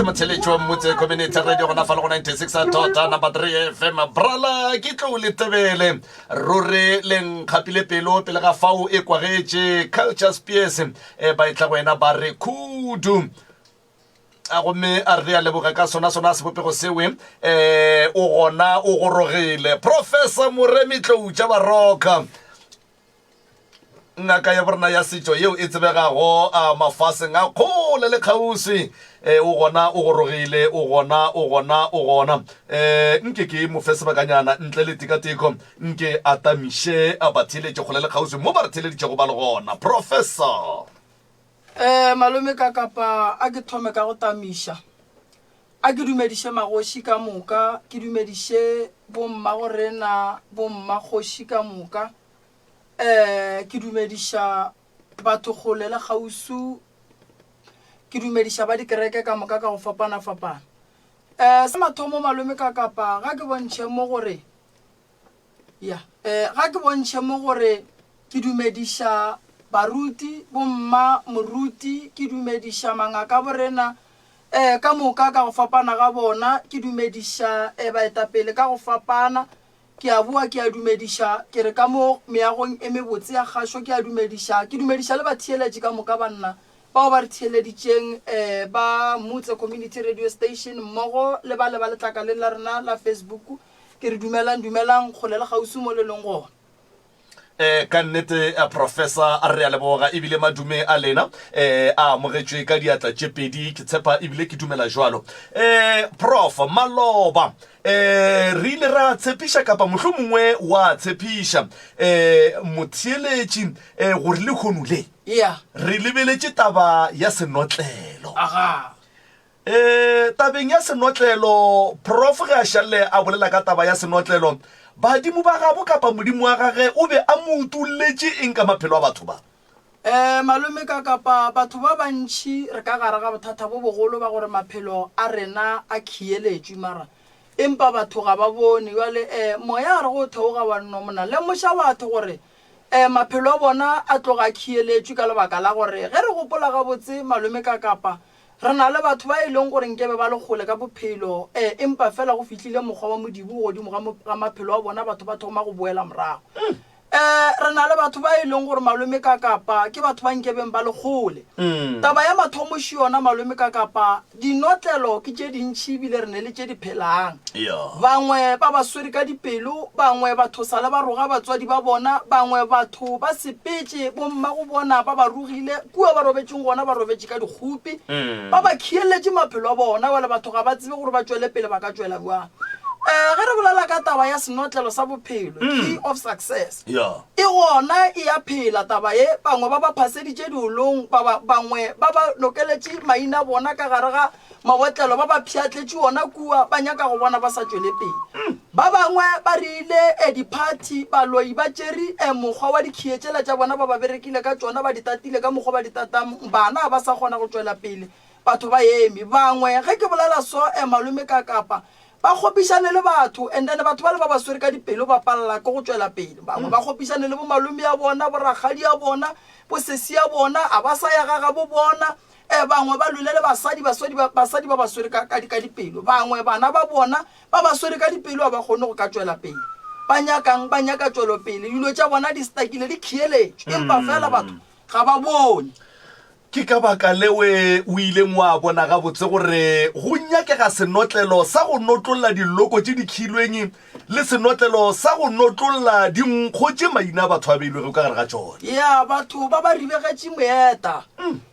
motheletši wa Mmutse Community Radio gona fa le go 96 tota number 3 FM brala ke tlou le tebele ruri le nkgapile pelo pele ga fao e kwagetše Culture Spears e ba etla go wena ba re khudu a gomme a re a leboga ka sona sona sebopego sewe um o gona o gorogile Professor Moremi Tlou tša Baroka Ngaka ya borena ya setšo yeo e tsebegago a mafaseng a kgole le kgauswi e, o gona o gorogile o gona o gona o gona e, nke ke mo fe sebakanyana ntle le tikatiko nke a tamiše a ba theeletše kgole le kgauswi mo ba re theeleditšego ba le gona Professor. Eh, malome ka kapa a ke thome ka go tamiša. A ke dumediše magoši ka moka, ke dumediše bommagorena, bommakgoši ka moka. Um ke dumediša batho kgole le kgausu, ke dumediša ba dikereke ka moka ka go fapana-fapana. Um sa mathomo malome ka kapa ga ke bontšhe mo gore ya um ga ke bontšhe mo gore ke dumediša baruti, bomma moruti, ke dumediša mangaka borena um ka moka ka go fapana ga bona, ke dumediša um baetapele ka go fapana. Ke a boa ke a dumediša, ke re ka mo meagong e mebotse ya kgašo ke a dumediša, ke dumediša le batheeletši ka moka banna bao ba re theeleditšeng ba Mutse Community Radio Station mmogo le bale ba letlakaleng la rena la Facebook, ke re dumelang, dumelang kgole le kgauswi mo le leng gona. Eh, ka nnete eh, professor re a leboga ebile madume a lena eh, a amogetšwe ka diatla tše pedi ke tshepa ebile ke dumela jwalo eh, prof maloba eh, re ile ra tshepiša kapa mohlomongwe wa tshepiša eh, motheeletši eh, gore lehono le Yeah. re lebeletše taba ya senotlelo Aga. E, tabeng ya senotlelo, Prof ge a šalle a bolela ka taba ya senotlelo, badimo ba gabo kapa Modimo wa gage o be a mo utolletše eng ka maphelo a batho ba? E, malome ka kapa batho ba bantši re ka gare ga bothata bo bogolo ba gore maphelo a rena a khieletšwe mara empa batho ga ba bone. Bjale e, moya gare go theoga wa nno mona lemoša batho gore e, maphelo a bona a tloga a khieletšwe ka lebaka la gore ge re gopola gabotse malome ka kapa Re na le batho ba e leng gore nkebe ba le kgole ka bophelo, ee, empa feela go fihlile mokgwa wa Modimo godimo ga, ga maphelo a bona, batho ba thoma go boela morago. Ee, re na le batho ba e leng gore malome ka kapa ke batho ba nkebeng ba le kgole. Taba ya mathomo še yona, malome ka kapa, dinotlelo ke tše dintši ebile re ne le tše di phelang. Bangwe ba ba swere ka dipelo, bangwe batho sa le ba roga batswadi ba bona, bangwe batho ba sepetše bommago bona ba ba rogile, kua ba robetšeng gona ba robetše ka dikgopi, ba ba khieletše maphelo a bona, bjale batho ga ba tsebe gore ba tšwele pele ba ka tšwela bjang. Um ge re bolela ka taba ya senotlelo sa bophelo, key of success, e gona e a phela taba ye, bangwe ba ba phaseditše diolong, ba ba bangwe ba ba nokeletše maina a bona ka gare ga Mabotlelo ba ba pšhatletše ona kua, ba nyaka go bona ba sa tšwele pele. Ba bangwe ba rile e diphathi, baloi ba tšere e mokgwa wa dikhie tšela tša bona ba ba berekile ka tšona, ba di tatile ka mokgwa ba di tatang, bana ga ba sa kgona go tšwela pele, batho ba eme. Bangwe, ge ke bolela so, e malome ka kapa, ba kgopišane le batho, and then batho bale ba ba swere ka dipelo ba palela ke go tšwela pele. Bangwe ba kgopišane le bomalome ya bona, borakgadi ya bona, bosesi ya bona, a ba sa ya ga gabo bona. E, bangwe ba lwele le basadi, baswadi ba, basadi ba ba swere ka, ka, ka dipelo. Bangwe bana ba bona ba ba swere ka dipelo, ga ba kgone go ka tšwela pele. Ba nyakang? Ba nyaka tšwelopele. Dilo tša bona di stakile, di khieletšwe, empa feela batho ga ba bone. Ke ka baka lewe o ileng wa bona gabotse gore go nyakega senotlelo sa go notlolla diloko tše di khilweng le senotlelo sa go notlolla dinkgo tše maina a batho a beilwego ka gare ga tšona. Ya, batho ba ba ribegetše moeta.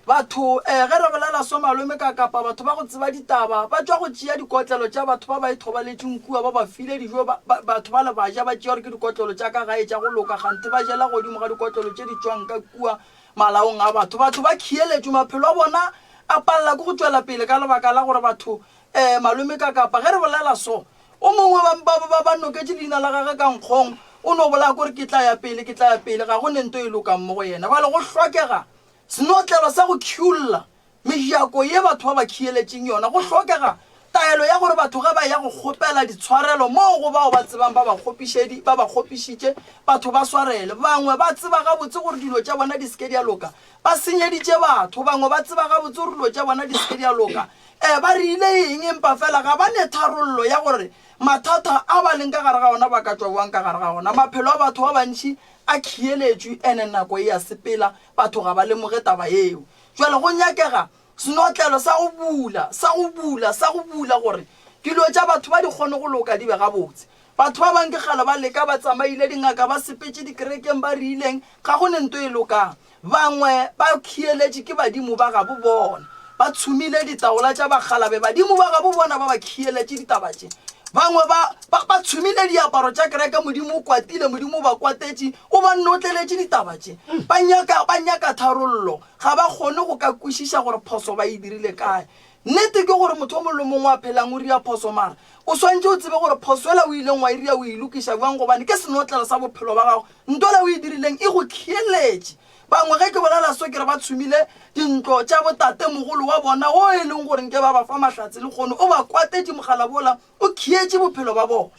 Batho, eh, ge re bolela so malome ka kapa batho ba go tseba ditaba, ba tšwa go tšea dikotlelo tša batho ba ba ithobaletšeng kua, ba ba file dijo, ba, ba, batho bale ba ja, ba tšea gore ke dikotlelo tša ka gae tša go loka, kganthe ba jela godimo ga dikotlelo tše di tšwang ka kua malaong a batho. Batho ba khieletšwe, maphelo a bona a palela ke go tšwela pele ka lebaka la gore batho, eh, malome ka kapa, ge re bolela so, O mongwe ba, ba, ba, ba noketše leina la gagwe ka nkgong, o no bolaya kore ke tla ya pele, ke tla ya pele, ga go ne nto e lokang mo go yena. Bjale go hlokega senotlelo sa go khiulla mejako ye batho ba ba khieletšeng yona. Go hlokega. Taelo ya gore batho ge ba eya go kgopela ditshwarelo moo go bao ba tsebang ba ba kgopišedi, ba ba kgopišitše, batho ba swarele. Bangwe ba tseba gabotse gore dilo tša bona di se ke di a loka, ba senyeditše batho. Bangwe ba tseba gabotse gore dilo tša bona di se ke di a loka, e, ba rile eng, empa fela ga ba ne tharollo ya gore mathata a ba leng ka gare ga ona ba ka tšwa bjang ka gare ga ona. Maphelo a batho ba bantši a khieletšwe ene nako e a sepela, batho ga ba lemoge taba yeo. Bjale go nyakega Senotlelo sa go bula, sa go bula, sa go bula gore dilo tša batho ba di kgone go loka di be gabotse. Batho ba bang ke kgale ba leka, ba tsamaile dingaka, ba sepetše dikerekeng, ba rileng, ga go ne nto e lokang. Bangwe ba khieletše ke badimo ba gabo bona, ba tshumile ditaola tša bakgalabe, badimo ba gabo bona ba ba khieletše ditaba tše. Bangwe ba, ba, ba tshumile diaparo tša kereke, Modimo o kwatile, Modimo o ba kwatetše, o ba notleletše ditaba tše. Ba nyaka, ba nyaka tharollo. Ga ba kgone go ka kwešiša gore phoso ba e dirile kae. Nnete ke gore motho o mongwe le mongwe a phelang o ria phoso mara o swantše o tsebe gore phoso yela o ileng wa e ria o e lokiša bjang gobane ke senotlelo sa bophelo ba gago. Nto yela o e dirileng e go khieletše. Bangwe ge ke bolela so ke re ba tshumile dintlo tša botatemogolo wa bona wo e leng gore nke ba ba fa mahlatse lehono o ba kwatetše mogala wola O khietše bophelo ba bona.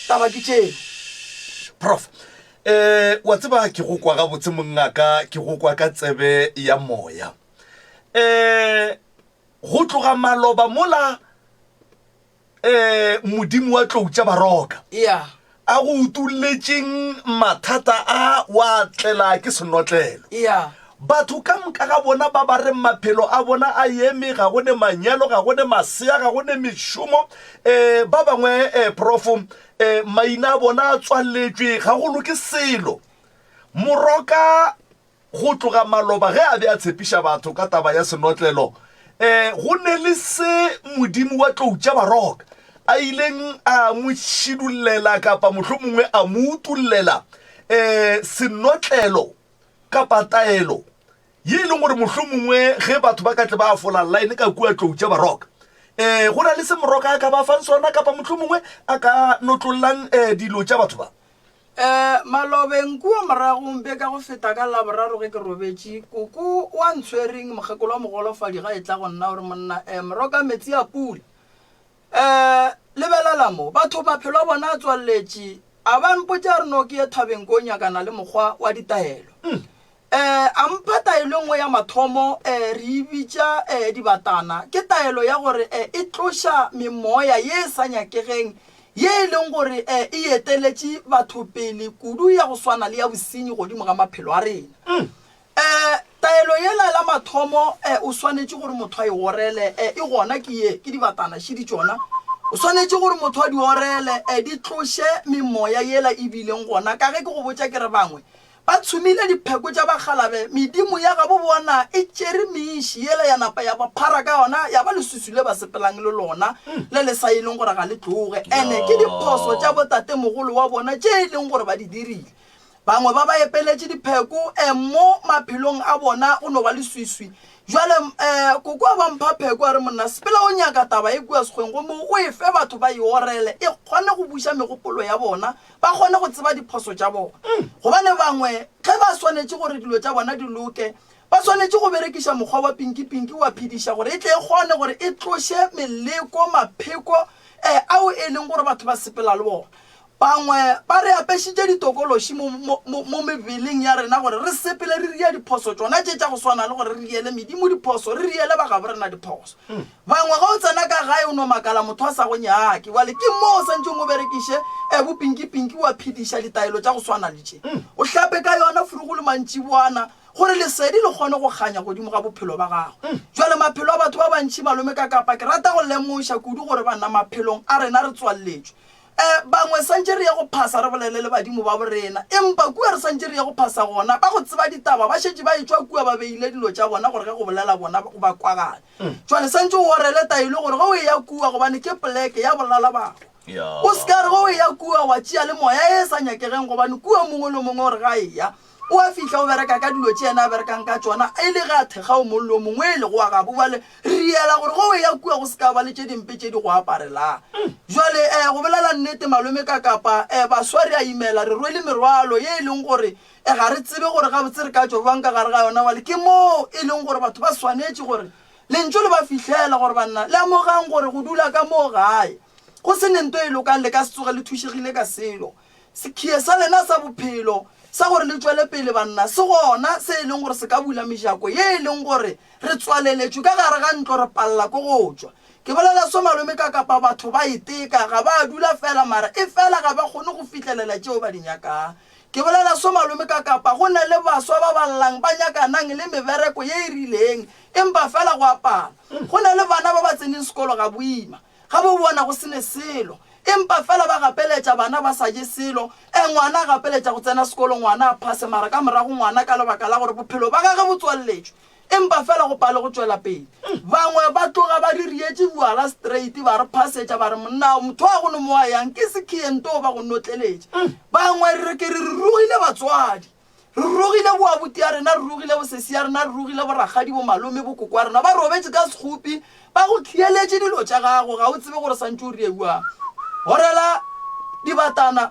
Taba ke tšeo. Prof. Eh, wa tseba ke go kwa gabotse mongaka, ke go kwa ka tsebe ya moya. Eh, go tloga maloba mola eh modimo wa tlou tša baroka. Yeah. A go utolletšeng mathata a wa tlela ke senotlelo. Yeah. Batho ka moka ga bona ba ba reng maphelo a bona a eme, ga go ne manyalo, ga go ne masea, ga go ne mešomo, um ba bangwe um prof um maina a bona a tswaletšwe, ga go loke selo. Moroka Go tloga maloba ge a be a tshepiša batho ka taba ya senotlelo, e, go ne le se Modimo wa tlou tša Baroka a ileng a mo šidullela kapa mohlomongwe a mo utollela e, senotlelo kapa taelo ye e leng gore mohlomongwe ge batho ba ka tle ba fola line ka kua tlou tša Baroka, e, go na le se Moroka a ka ba fang sona kapa mohlomongwe a ka notlollang e, dilo tša batho ba. Eh, malobeng kua morago mpe ka go feta ka Laboraro ge ke robetše, koko wa ntshwereng mokgekolo wa mogolofadi ga e tla go nna o re monna eh, moroka metsi a pula. Eh, lebelela mo, batho maphelo a bona a tswalletše, a ba mpotša a re no ke ye thabeng ko nyakana le mokgwa wa ditaelo. Eh, a mpha taelo e nngwe ya mathomo, eh, re e bitša, eh, dibatana. Ke taelo ya gore, eh, e tloša memoya ye e sa nyakegeng ye e leng gore, eh, e eteletše batho pele kudu ya go swana le ya bosenyi godimo ga maphelo a rena. Eh, taelo yela la mathomo, eh, o swanetše gore motho a e orele, eh, e gona ke ye, ke dibatana, šidi tšona. O swanetše gore motho a di orele, eh, di tloše memoya yela e bileng gona. Ka ge ke go botša ke re bangwe Ba tshumile dipheko tša bakgalabe, medimo ya gabo bona e tšere meši yela ya napa ya ba phara ka yona, ya ba leswiswi le ba sepelang le lona, le le sa e leng gore ga le tloge. Ene ke diphoso tša botatemogolo wa bona tše e leng gore ba di dirile. Bangwe ba ba epeletše dipheko, e mo maphelong a bona go no ba leswiswi. Bjale um koko a ba mpha pheko a re, Monna, sepela o nyaka taba e kua sekgweng gomme o e fe batho ba e orele, e kgone go buša megopolo ya bona. ba kgone go tseba diphoso tša bona. Gobane bangwe ge ba swanetše gore dilo tša bona di loke, ba swanetše go berekiša mokgwa wa pinki-pinki wa phediša gore e tle e kgone gore e tloše meleko, mapheko eh, ao e leng gore batho ba sepela le bona. Bangwe ba re apešitše ditokološi mo, mo, mo, mo mebeleng ya rena gore re sepele re ria diphoso tšona tše tša go swana le gore re riele medimo diphoso, re riele ba gabo rena diphoso. Bangwe ge o tsena ka gae o no makala motho a sa go nyake. Bjale ke moo o santšeng o berekiše eh, bopinki-pinki wa phediša ditaelo tša go swana le tše. O hlape ka yona furugulu mantšiboana gore lesedi le kgone go kganya godimo ga bophelo ba gago. Bjale maphelo a batho ba bantši malome ka kapa ke rata go lemoša kudu gore banna maphelong a rena re tswalletšwe. E, bangwe santše re ye go phasa re bolele le badimo ba borena, empa kua re santše re ye go phasa gona, ba go tseba ditaba ba šetše ba etšwa kua ba beile dilo tša bona gore ge go bolela bona go ba kwagale. Jwale santše o orele taelo gore ge o eya kua, gobane ke poleke ya bolala bahu, o se ka re ge o eya kua wa tšea le moya e sa nyakegeng, gobane kua mongwe le mongwe o re ga eya o a fihla o bereka ka dilo tše yena a berekang ka tšona, e le ge a thekga o mong le o mongwe e lego wa gabo. Bjale riela gore ge o eya kua go se ka ba le tše dimpe tše di go aparelang. Bjale um go bolela nnete malome ka kapa um baswa re a imela, re rwele merwalo ye e leng gore um ga re tsebe gore gabotse re ka tšwa bjang ka gare ga yona. Bjale ke moo e leng gore batho ba swanetše gore. Lentšu le ba fihlela gore banna lemogang gore go dula ka moo gae go se ne nto e lokang le ka se tsoge le thušegile ka selo. Sekhie sa lena sa bophelo sa gore le tšwele pele banna se gona se e leng gore se ka bula mejako ye e leng gore re tswaleletšwe ka gare ga ntlo re palela ko go tšwa. Ke bolela so malome ka kapa batho ba iteka ga ba dula fela mara e fela ga ba kgone go fihlelela tšeo ba di nyakang. Ke bolela so malome ka kapa go na le baswa ba ba llang ba nyakanang le mebereko ye e rileng empa fela go a pala. Go na le bana ba ba tseneng sekolo ga boima ga bo bona go se ne selo empa fela ba gapeletša bana ba sa je selo. E ngwana a gapeletša go tsena sekolo ngwana a phase mara ka morago ngwana ka lebaka la gore bophelo ba gage bo tswalletšwe Empa fela go pale go tšwela pele. Bangwe ba tloga ba re rietše buala straight ba re phasetša ba re monna motho wa go no mo a yang ke sekhie nto ba go notleletša. Bangwe re ke re re rogile batswadi, re rogile boabuti ya rena, re rogile bosesi ya rena, re rogile borakgadi, bomalome, bokoko wa rena ba robetše ka sekgopi ba go khieletše dilo tša gago ga o tsebe gore santše o rie bjang. Horela dibatana.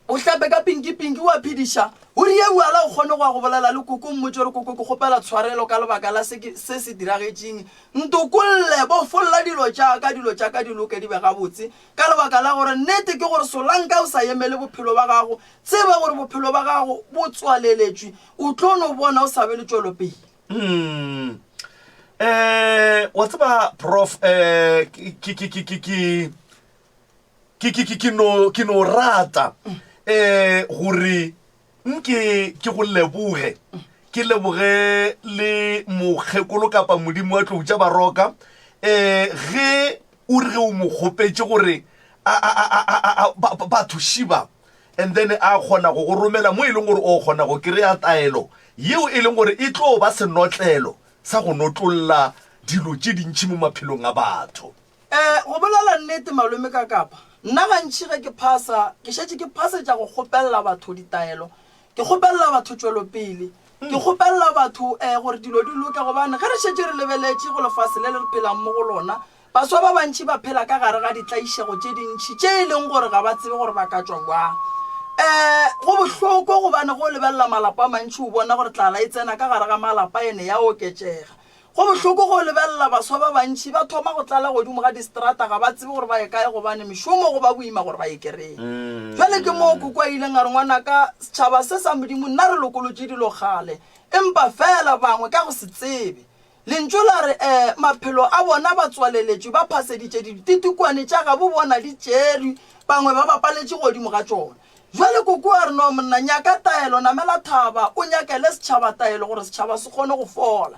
O hlape ka pinki-pinki wa phediša. O rie bjala o kgone go ya go bolela le koko o mmotše gore koko ke kgopela tshwarelo ka lebaka la se ke se se diragetšeng. Ntokolle, bofolla dilo tša ka, dilo tša ka di loke di be gabotse. Ka lebaka la gore nnete ke gore solanka o sa emele bophelo ba gago, tseba gore bophelo ba gago bo tswaleletšwe, o tlo no bona o sa be le tšwelopele. Hmm. Eh, wa tseba prof eh ke ke ke ke ke Ke, ke, ke, ke no, ke no rata um gore nke ke go leboge, ke leboge le mokgekolo kapa modimo wa tlou tša baroka um ge o re ge o mo kgopetše gore a, a, a, a, a, a, ba, ba, batho šiba and then a kgona go go romela mo e leng gore o kgona go kry-a taelo yeo e leng gore e tlo ba senotlelo sa go notlolla dilo tše dintši mo maphelong a batho. Ee, go bolela nnete malome ka kapa, nna gantši ge ke phasa, ke šetše ke phasetša go kgopelela batho ditaelo, ke kgopelela batho tšwelopele, ke kgopelela batho um gore dilo di loke gobane ge re šetše re lebeletše go lefase le le re phelang mo go lona, baswa ba bantši ba phela ka gare ga ditlaišego tše dintši tše e leng gore ga ba tsebe gore ba ka tšwa bjang. Um go bohloko gobane ge o lebelela malapa a mantši o bona gore tlala e tsena ka gare ga malapa ene ya oketšega. Go bohloko go lebelela baswa ba bantši ba thoma go tlala godimo ga distrata, ga ba tsebe gore ba ye kae gobane mešomo go ba boima gore ba e kereye. Bjale ke moo koko a ileng a re, Ngwanaka, setšhaba se sa Modimo nna re lokolotše dilo kgale, empa feela bangwe ka go se tsebe. Lentšu la re, E, maphelo a bona ba tswaleletšwe, ba phaseditše dititikwane tša gabo bona di tšerwe, bangwe ba bapaletše godimo ga tšona. Bjale koko a re, No monna, nyaka taelo, namela thaba, o nyakele setšhaba taelo gore setšhaba se kgone go fola.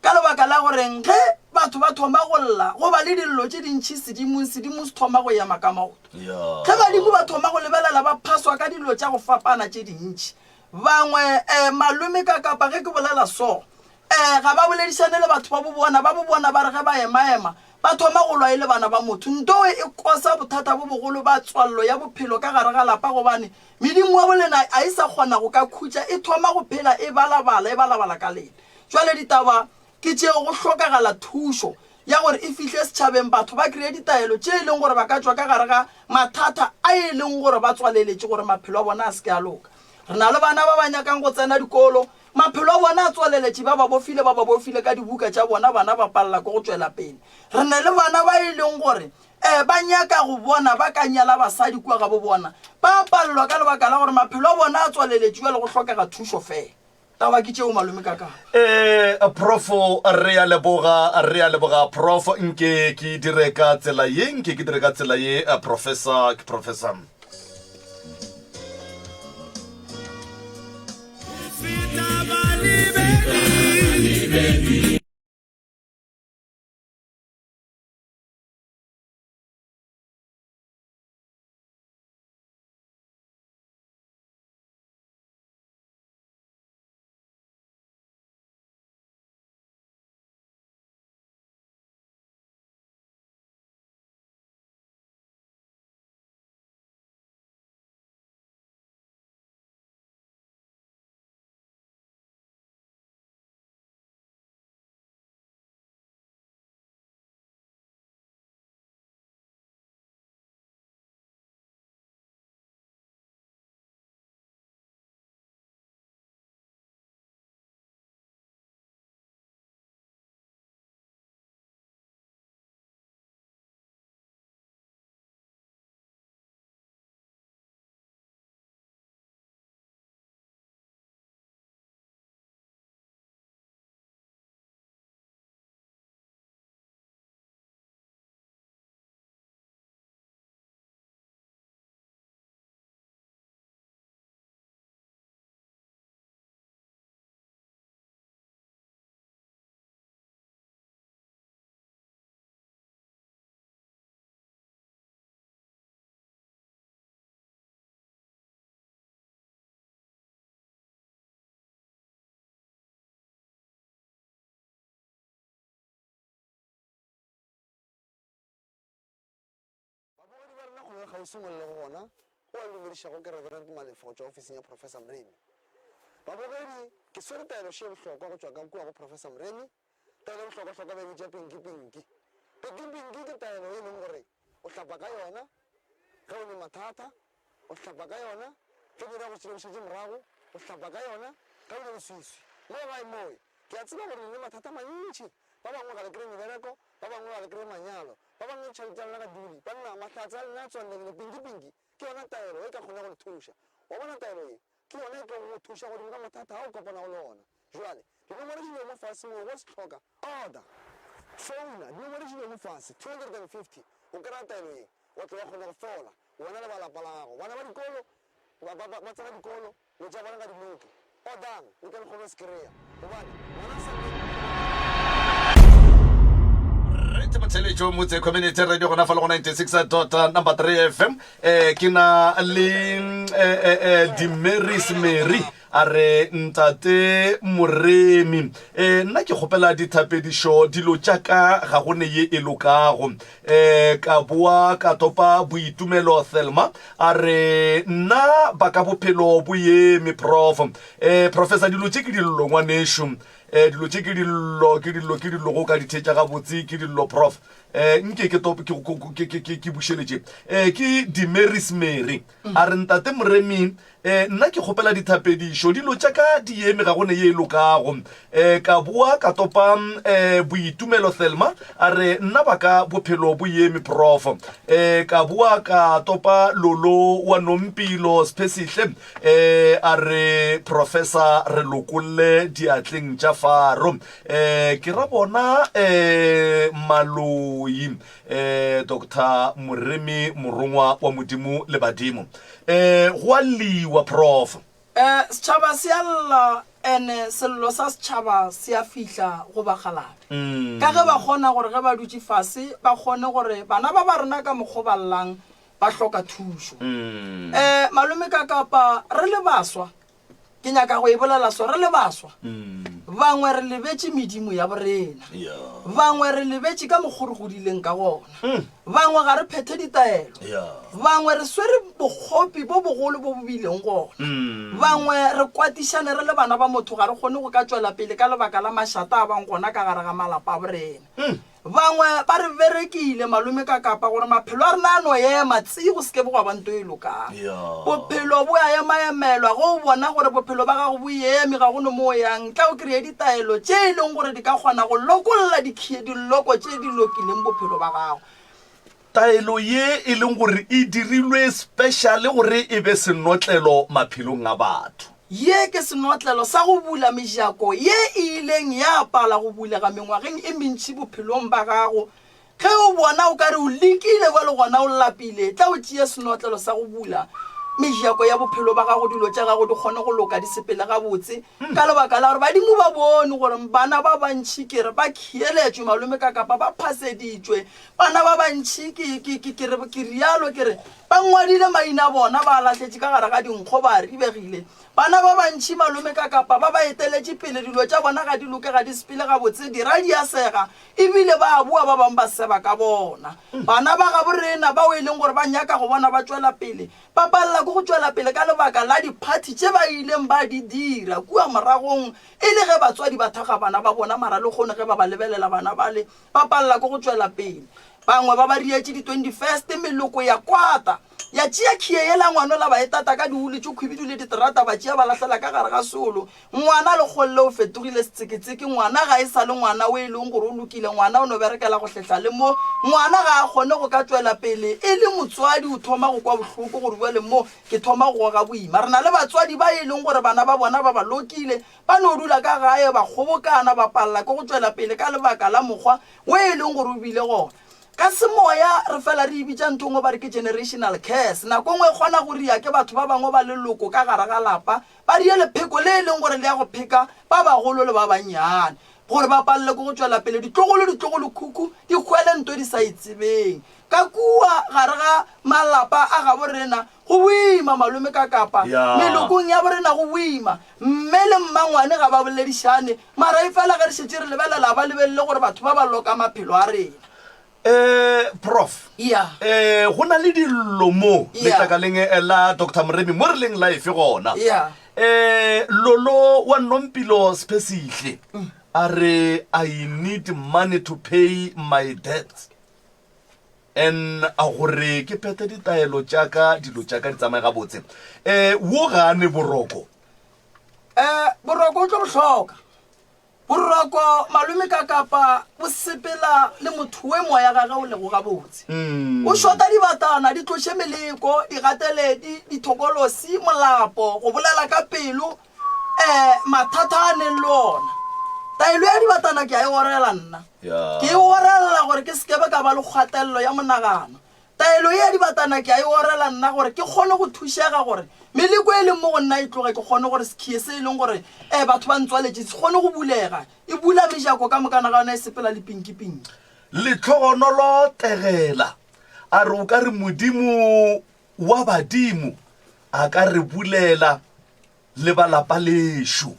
Ka lebaka la goreng ge batho ba thoma go lla, go ba le dillo tše dintši sedimong, sedimo se thoma go ema ka maoto. Ge badimo ba thoma go lebelela, ba phaswa ka dilo tša go fapana tše dintši. Bangwe, eh, malome ka kapa ge ke bolela so, Ee, ga ba boledišane le batho ba bo bona. Ba bo bona ba re ge ba ema-ema, ba thoma go lwa e le bana ba motho. Ntowe e kosa bothata bo bogolo ba tswallo ya bophelo ka gare ga lapa gobane medimo wa bolena a e sa kgona go ka khutša, e thoma go phela e balabala, e balabala ka lena. Jwale ditaba ke tšeo, go hlokagala thušo ya gore e fihle setšhabeng, batho ba kreye ditaelo tše e leng gore ba ka tšwa ka gare ga mathata a e leng gore ba tswaleletše gore maphelo a bona a se ke a loka. Re na le bana ba ba nyakang go tsena dikolo, Maphelo a bona a tswaleletše, ba ba bofile, ba ba bofile ka dibuka tša bona, bana ba palela ke go tšwela pele. Re ne le bana ba e leng gore um ba nyaka go bona ba ka nyala basadi kua gabo bona, ba palelwa ka lebaka la gore maphelo a bona a tswaleletše bjale go hlokega thušo fela. Taba ke tšeo malome ka ka. Ee, Prof, re a leboga, re a leboga Prof. Nke ke dire ka tsela ye, nke ke dire ka tsela ye, Professor, ke Professor. kgole le kgauswi mo le lego gona, o a le dumedišago ke Reverend Malefo go tšwa ofising ya Professor Mremi. Babogedi, ke swere taelo še ye bohlokwa go tšwa ka kua go Professor Mremi. Taelo ye bohlokwahlokwa ba e bitša pinki-pinki. Pinki-pinki ke taelo ye e leng gore o hlapa ka yona ge o ne mathata, o hlapa ka yona ge dira go šetše o šetše morago, o hlapa ka yona ge o le leswiswi. Mo gae mowe, ke a tseba gore le ne mathata a mantši. Ba bangwe ga le kreye mebereko, ba bangwe ga le kreye manyalo, ba bangwe ditšhelete tša lena ga di dule. Banna, mahlatse a lena a tswallegile. Pinki-pinki ke yona taelo e ka kgonago go le thuša. Wa bona taelo ye? Ke yona e tlogo go thuša godimo ga mathata a o kopanago le ona. Jwale, dinomoro di mo fase moo, go se hloka, order, founa, dinomoro di mo fase, 250, o kry-a taelo ye, wa tlo wa kgona go fola, wena le ba lapa la gago. Bana ba dikolo, ba, ba, ba, ba tsena dikolo, dilo tša bona ga di loke. Ordang, le tle le kgone go se kry-a, gobane ngwana a sa Rete Motheletšo Motse Community Radio gona fa le go 96 dot number 3 FM eh ke na le eh, eh, eh, Dimeris Mary a re ntate Moremi eh nna ke kgopela dithapedišo dilo tša ka ga go ne ye e lokago eh ka boa ka topa boitumelo Thelma a re nna ba ka bophelo bo eme prof eh professor dilo tše ke dillo ngwanešu eh dilo tše ke dillo ke dillo ke dillo go ka di thetša gabotse ke dillo prof eh nke ke top ke ke ke ke ke bušeletše eh ke Dimeris Mary a re ntate Moremi eh nna ke kgopela dithapedišo dilo tša ka di eme ga go ne ye e lokago eh ka boa ka topa eh boitumelo Thelma a re nna ba ka bophelo bo eme prof eh ka boa ka topa lolo wa Nompilo Sphesihle eh a re professor re lokolle diatleng tša Faro eh ke ra bona eh maloi eh Doctor Moremi morongwa wa Modimo le badimo eh go a lliwa prof. Eh setšhaba se a lla ene sello sa setšhaba se a fihla go bakgalabe ka ge ba kgona gore ge ba dutše fase ba kgone gore bana ba ba rena ka mokgo ba llang ba hloka thušo. Um malome ka kapa re le baswa, ke nyaka go e bolela so, re le baswa, bangwe re lebetše medimo ya borena, bangwe re lebetše ka mokgo re godileng ka gona, bangwe ga re phethe ditaelo, bangwe re swere bokgopi bo bogolo bo bo bileng gona, bangwe re kwatišane re le bana ba motho ga re kgone go ka tšwela pele ka lebaka la mašata a bang gona ka gare ga malapa a borena. Bangwe ba re berekile, malome ka kapa, gore maphelo a rena a no ema tsi go se ke be gwa ba nto e lokang. Bophelo bo a emaemelwa. Ge o bona gore bophelo ba gago bo eme, ga go no mo o yang, tla o kreye ditaelo tše e leng gore di ka kgona go lokolla dikhie, diloko tše di lokileng bophelo ba gago. Taelo ye e leng gore e dirilwe special gore e be senotlelo maphelong a batho. Ye ke senotlelo sa go bula mejako ye e ileng ya pala go bulega mengwageng e mentši bophelong ba gago. Ge o bona o ka re o lekile bjale gona o lapile, tla o tšee senotlelo sa go bula mejako ya bophelo ba gago, dilo tša gago di kgone go loka di sepele gabotse. Ka lebaka la gore badimo ba bone gore bana ba bantši ke re ba khieletšwe malome ka kapa ba phaseditšwe Bana ba bantši, ke, ke, ke, ke re, ke rialo, ke re, ba ngwadile maina a bona, ba a lahletše ka gare ga dinkgo, ba a ribegile. Bana ba bantši, malome ka kapa, ba ba eteletše pele, dilo tša bona ga di loke, ga di sepele gabotse, dira di a sega, ebile ba a boa, ba bangwe ba seba ka bona. Bana ba gabo rena, bao e leng gore ba nyaka go bona ba tšwela pele, ba palela ke go tšwela pele ka lebaka la diphathi tše ba ileng ba di dira kua moragong, e le ge batswadi ba thakga bana ba bona, mara lehono ge ba ba lebelela bana bale, Ba palela ke go tšwela pele. Bangwe ba ba rietše di 21st meloko ya kwata, ya tšea khiye yela ngwanola ba e tata ka diulu tše khwibidu le diterata ba tšea ba lahlela ka gare ga seolo. Ngwana lekgolle o fetogile setseketseke, ngwana ga e sa le ngwana o e leng gore o lokile, ngwana o no berekela go hlehla le mo, ngwana ga a kgone go ka tšwela pele e le motswadi o thoma go kwa bohloko gore bjale mo ke thoma go goga boima. Re na le batswadi ba e leng gore bana ba bona ba ba lokile, Ba no dula ka gae ba kgobokana, ba palela ke go tšwela pele ka lebaka la mokgwa wo e leng gore o bile gona. Ka semoya re fela re e bitša ntho nngwe ba re ke generational curse. Nako nngwe e kgona go ria ke batho ba bangwe ba leloko ka gare ga lapa, ba rie lepheko le e leng gore le ya go pheka ba bagolo le ba bannyane gore ba palele ke go tšwela pele. Ditlogolo, ditlogolokhukhu di hwele nto di sa e tsebeng. Ka kua gare ga malapa a gabo rena Go boima, malome ka kapa. Ya. Melokong ya borena go boima. Mme le mmangwane ga ba boledišane. Mara efela ge re šetše re lebelela, ba lebelele gore batho ba ba loka maphelo a rena. Um prof Ya. um go na le dillo mo Ya. letlakaleng eh, la dr moremi mo re leng life gona Ya. um lolo wa nompilo sephesihle a re i need money to pay my debts and a gore ke phethe ditaelo tša ka dilo tša ka di tsamaye gabotse um wo ga a ne boroko Um boroko o tlo bo hloka. Boroko malome ka kapa bo sepela le motho we moya gage o lego gabotse. O šota dibatana, di tloše meleko, digateledi, dithokolosi, molapo, go bolela ka pelo, um mathata a neng le ona. Taelo ya dibatana ke a e orela nna. Ke e orela gore ke sekebe ka ba le kgatelelo ya monagano. Taelo ye ya dibatana ke a e orela nna gore ke kgone go thušega gore meleko e leng mo go nna e tloge, ke kgone gore sekhie se e leng gore um batho ba ntswaletše se kgone go bulega. E bula mejako ka mokana ga yona e sepela le pinki-pinki. Letlhogonolo Tegela a re o ka re Modimo wa badimo a ka re bulela le ba lapa lešo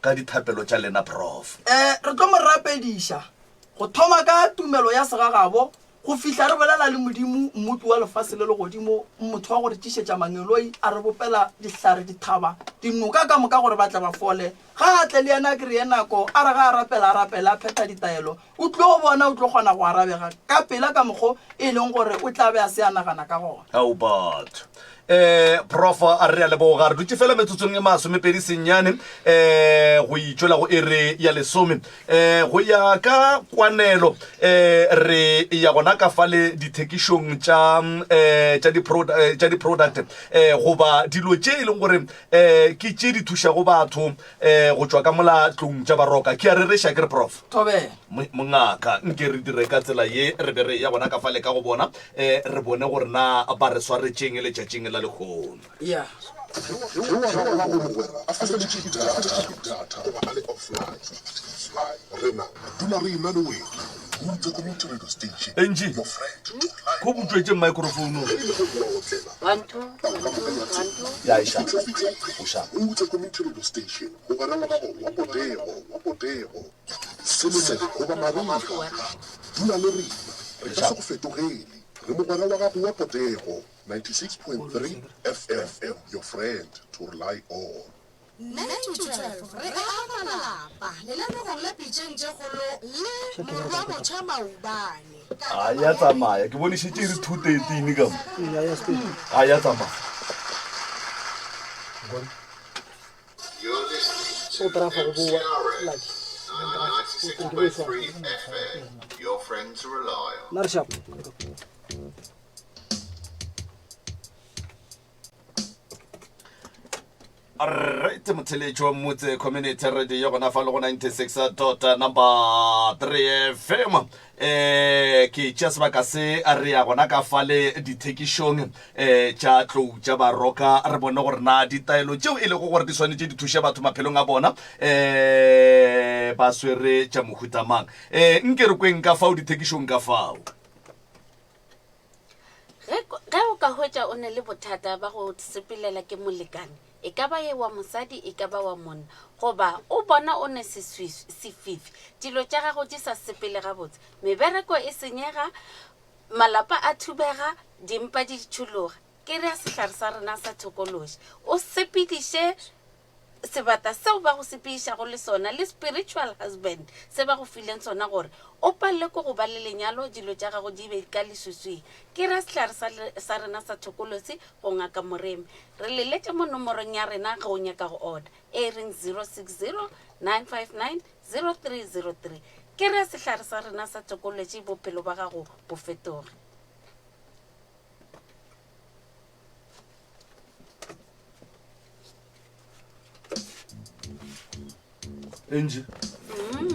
ka dithapelo tša lena Prof. Um re tlo mo rapediša go thoma ka tumelo ya segagabo go fihla re bolela le Modimo, Mmopi wa lefase le legodimo, motho wa go re tšišetša mangeloi, a re bopela dihlare, dithaba, dinoka ka moka gore ba tle ba fole. Ga a tle le yena a kreye nako, a re ga a rapela, a rapele a phetha ditaelo, o tlo bona o tlo kgona go arabega ka pela ka mokgo e leng gore o tla be a se a nagana ka gona. Ao batho. Um Prof, a re a leboga. Re dutše fela metsotsong e masomepedi senyane um go itšwela go iri ya lesome. Um go ya ka kwanelo um re ya gona ka fale dithekišong tša um tša di tša di-product um goba dilo tše e leng gore um ke tše di thušago batho um go tšwa ka mola tlong tša baroka. Ke a rereša ke re Prof. Thobela. Mongaka, nke re dire ka tsela ye re be re ya gona ka fale ka go bona, um re bone gore na ba re swaretšeng letšatšing la lehono. Ya. Ge wa gago mogwera a feleditše ke data goba a le offline, rena re dula re ena le wena. Hutse Community Radio Station, Angie, your friend to rely ko on. butšwetše microphone. Ge e le go boa otlela, One, two, taba one, ka moka two, ya one, tseba. two. Ya, e sharp. Fitlha fitlha O sharp. Hutse Community Radio Station, mogwera wa gago wa potego, wa potego. Selemo goba mariga, dula le rena, re ka se go fetogele. Re mogwera wa gago wa potego, 96.3 FM, your friend to rely on. 9 to 12 re aga malapa lenanegong la Pitšeng tše Kgolo le Morwa Motšha Maubane. A ya tsamaya, ke bone šetše e re 2:13 ka mo. A ya tsamaya. O trafa go boa lucky. Nna re sharp. Right, motheletši wa Mmotse Community Radio gona fa le go 96 dot number 3 FM. Eh ke tšea sebaka se re ya gona ka fale dithekišong eh tša tlou tša baroka re bone gore na ditaelo tšeo e lego gore di swanetše di thuše batho maphelong a bona eh ba swere tša mohuta mang. Eh nke re kweng ka fao dithekišong ka fao. Ge, ge o ka hwetša o ne le bothata ba go sepelela ke molekane, e ka ba ye wa mosadi, e ka ba wa monna, goba o bona o ne seswiswi, sefifi, dilo tša gago di sa sepele gabotse, mebereko e senyega, malapa a thubega, dimpa di tšhologa, ke rea sehlare sa rena sa thokološi. O sepediše sebata seo ba go sepedišago le sona le spiritual husband se ba go fileng sona gore o palele ko go ba le lenyalo dilo tša gago di be ka leswiswing ke ra sehlare sa, sa rena sa thokolosi go ngaka moremi re leletše mo nomorong ya rena ge o nyaka go order e reng 060 959 0303 ke ra sehlare sa rena sa thokološi bophelo ba gago bo fetoge. Angie,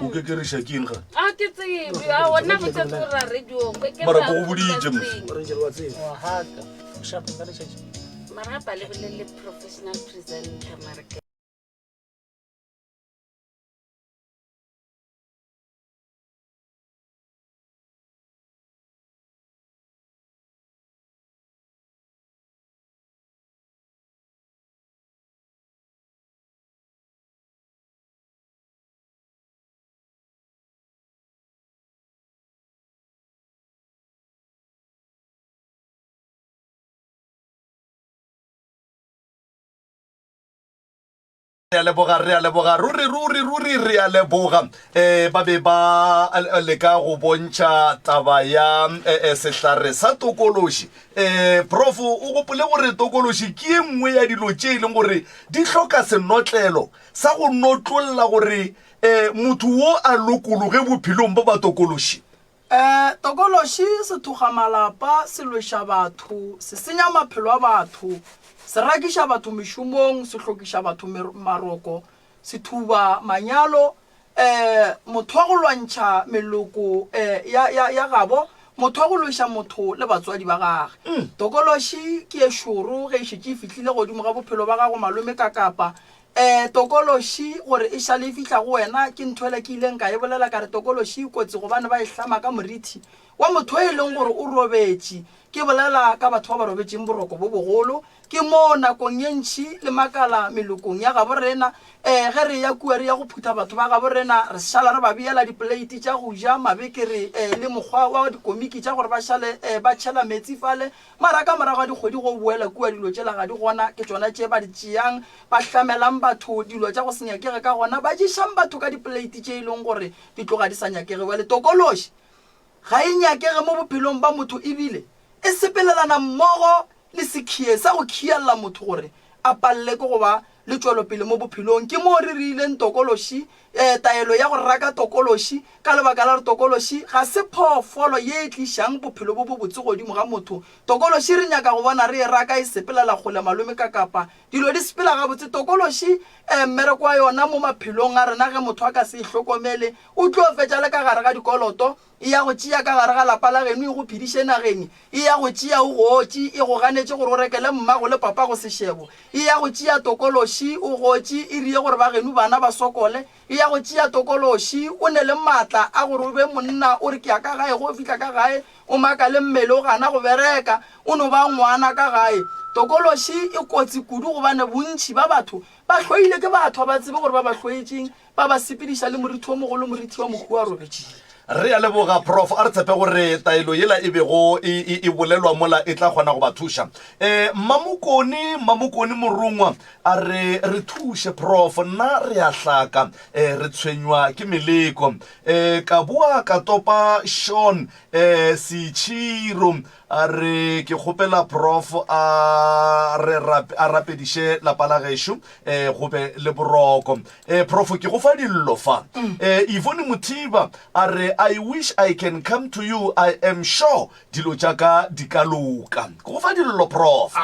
o kekeriša ke eng ga a ke tsebe a ona botsatsi o ra radiong Mara ko go boditše mos. Ranger wa tseba. Wa haka. Sharp nka letšatši. mara ba le bolele professional presenter mara ke Re a leboga, re a leboga, ruri, ruri, ruri re a leboga. Um ba be ba leka go bontšha taba ya eh, sehlare sa tokološi. Um Prof, o gopole gore tokološi ke ye nngwe ya dilo tše e leng gore di hloka senotlelo sa go notlolla gore um motho wo a lokologe bophelong bo ba tokološi. Um Tokološi se thoga malapa, se lweša batho, se senya maphelo a batho, se rakiša batho mešomong, se hlokiša batho maroko, se thuba manyalo, um motho wa go lwantšha meloko um ya, ya, ya gabo, motho wa go lweša motho le batswadi ba gage. Tokološi ke ye šoro ge e šetše e fihlile godimo ga bophelo ba gago malome ka kapa Ee, tokološi gore e šale e fihla go wena ke ntho ela ke ileng ka e bolela ka re tokološi e kotsi gobane ba e hlama ka morithi wa motho e leng gore o robetše. Ke bolela ka batho ba ba robetšeng boroko bo bogolo. Ke moo nakong ye ntši le makala melokong ya gabo rena. Ee, ge re eya kua re ya go phutha batho ba gabo rena, re šala re ba beela dipoleiti tša go ja, mabekere ee, le mokgwa wa dikomiki tša gore ba šale ee, ba tšhela meetse fale. Mara ka morago ga dikgwedi go boela kua dilo tšela ga di gona, ke tšona tše ba di tšeang, ba hlamelang batho dilo tša go se nyakege ka gona, ba ješang batho ka dipoleiti tše e leng gore di tloga di sa nyakege. Bjale tokološi ga e nyakege mo bophelong ba motho ebile e sepelelana mmogo le sekhie sa go khiella motho gore a palele ke go ba le tšwelopele mo bophelong. Ke moo re reileng tokološi e, taelo ya go raka tokološi, ka lebaka la gore tokološi ga se phoofolo ye e tlišang bophelo bo bobotse godimo ga motho. Tokološi re nyaka go bona re e raka e sepelela kgole malome ka kapa dilo di sepela gabotse. Tokološi e, mmereko wa yona mo maphelong a rena ge motho a ka se e hlokomele o tlo fetša le ka gare ga dikoloto. E ya go tšea ka gare ga lapa la geno e go phediše nageng. E ya go tšea o gotše, e go ganetše gore o rekele mmago le papago sešebo. E ya go tšea tokološi o gotše, e rie gore ba geno bana ba sokole. E ya go tšea tokološi o ne le maatla a gore o be monna, o re ke ya ka gae, ge o fihla ka gae o makale mmele o gana go bereka, o no ba ngwana ka gae. Tokološi e kotsi kudu gobane bontši ba batho ba hloile ke batho, ga ba tsebe gore ba ba hloetšeng. Ba ba sepediša le morithi o mogolo, morithi wa mohu wa robetšego. Re a leboga, Prof. A re tshepe gore taelo yela e bego e, e, e bolelwa mola e tla kgona go ba thuša. E, Mmamokone, Mmamokone Morongwa a re, re thuše, Prof. Nna re a hlaka, e, re tshwenywa ke meleko. E, ka boa ka topa Sean, e, Setšhiro. A re, Ke kgopela Prof a re a rapediše lapa la gešo eh, go be le boroko. Eh, Prof, ke go fa dillo fa. Eh, Yvonne Mothiba a re, I wish I can come to you, I am sure dilo tša ka di ka loka. Ke go fa dillo, Prof.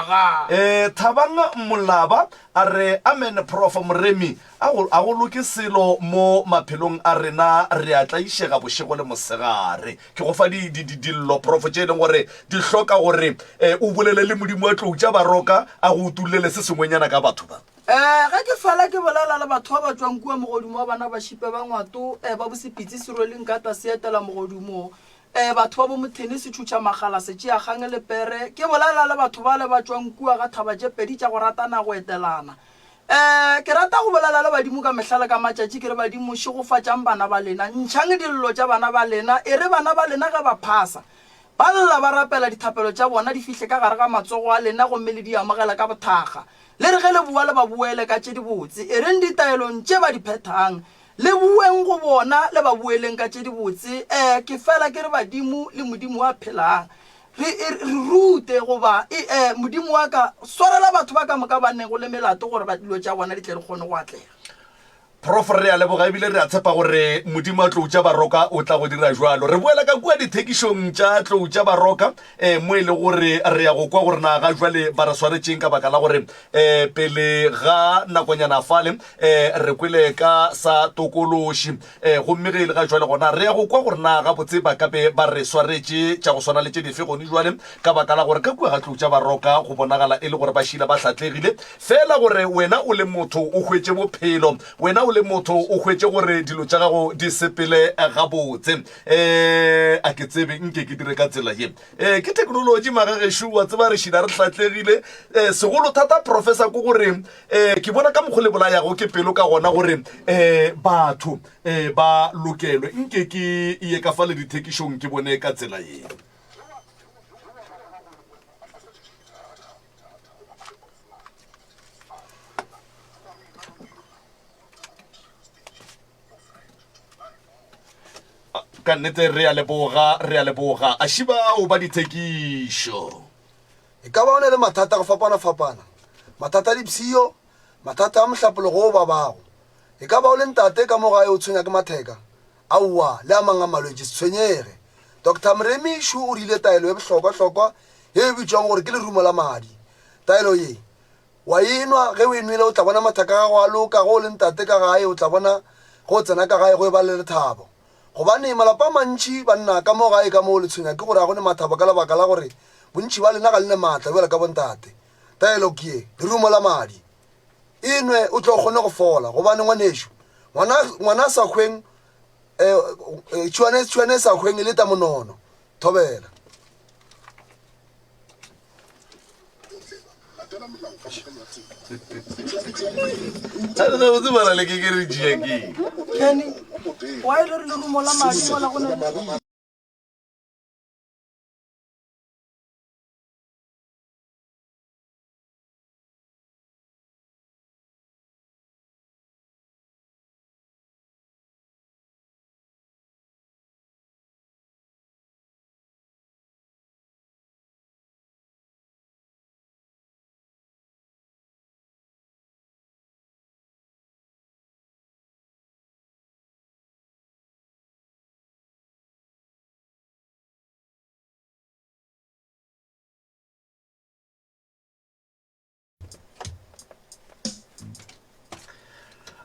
Eh, Thabang Molaba a re, Amen, Prof Moremi, A go, a go loke selo mo maphelong a rena, re a tlaišega bošego le mosegare. Ke go fa di, di, di, dillo, Prof, tše e leng gore di hloka gore eh, o bolele le Modimo wa tlou tša baroka, a go utollele se sengwenyana ka batho ba. Eh, ge ke fela ke bolela le batho ba ba tšwang kua mogodumo wa bana ba šipe ba ngwato, eh, ba bosepitsi serwele nkata se etela mogodumo, eh, batho ba bo mothene setšhutšha magala setšeakgang le pere, ke bolela le batho bale ba tšwang kua ga thaba tše pedi tša go ratana go etelana. Ee, ke rata go bolela le badimo ka mehla le ka matšatši, ke re, Badimo, šegofatšang bana ba lena, ntšhang dillo tša bana ba lena, e re bana ba lena ge ba phasa, ba lla ba rapela, dithapelo tša bona di fihle ka gare ga matsogo a lena gomme le di amogele ka bothakga. Le re ge le boa le ba boele ka tše dibotse, e reng ditaelong tše ba di phethang, le boeng go bona le ba boeleng ka tše dibotse. Ee, ke fela ke re badimo le Modimo wa phelang, Re, e, re rute, goba, e, e, Modimo wa ka, swarela batho ba ka moka ba nego le melato gore ba dilo tša bona di tle di kgone go atlega. Prof. Re a leboga ebile re a tshepa gore Modimo wa Tlou tša Baroka o tla go dira jwalo. Re boela ka kua dithekišong tša Tlou tša Baroka um mo e le gore re ya go kwa gore na ga jwale ba re swaretšeng ka baka la gore um pele ga nakonyana fale um re kwele ka sa tokološi. Ee, gomme ge e le ga jwale gona re ya go kwa gore na gabotse ba ka be ba re swaretše tša go swana le tše dife gone jwale, ka baka la gore ka kua ga tlou tša Baroka go bonagala e le gore ba šila ba hlatlegile. Feela gore wena o le motho o hwetše bophelo, wena o le motho o hwetše gore dilo tša gago di sepele gabotse. Ee, a ke tsebe nke ke dire ka tsela ye. Ee, ke theknolotši magagešo, wa tseba re šila re hlatlegile. Ee, segolo thata Professor ke gore um ke bona ka mokgwa le bolayago ke pelo ka gona gore um batho um ba lokelwe. Nke ke ye ka fa le dithekišong ke bone ka tsela ye. Ka nnete re a leboga, re a leboga. A šibao ba dithekišo. E ka ba o na le mathata a go fapana-fapana, mathata a dipshio, mathata a mohlapologo wo o babago. E ka ba o le ntate ka mo gae o tshwenya ke matheka, aowa, le a mang a malwetši, se tshwenyege. Doctor Mremi šo o rile taelo ye bohlokwa-hlokwa ye e bitšwago gore ke lerumo la madi. Taelo ye, wa e nwa, ge o e nwele o tla bona mathaka a gago a loka, ge o le ntate ka gae o tla bona ge o tsena ka gae go e ba le lethabo. Gobane malapa a mantši banna ka mo gae ka mo le tshwenya ke gore ga go ne mathabo ka lebaka la gore bontši ba lena ga le ne maatla bjalo ka bontate. Taelo ke ye, lerumo la madi. E nwe o tle o kgone go fola, gobane ngwanešu, ngwana, ngwana a sa hweng, eh, eh, tšhuane, tšhuane e sa hweng e leta monono. Thobela. Gabotse bana le ke ke re tšea ke Kenny, why le re lerumo la madi mola go na le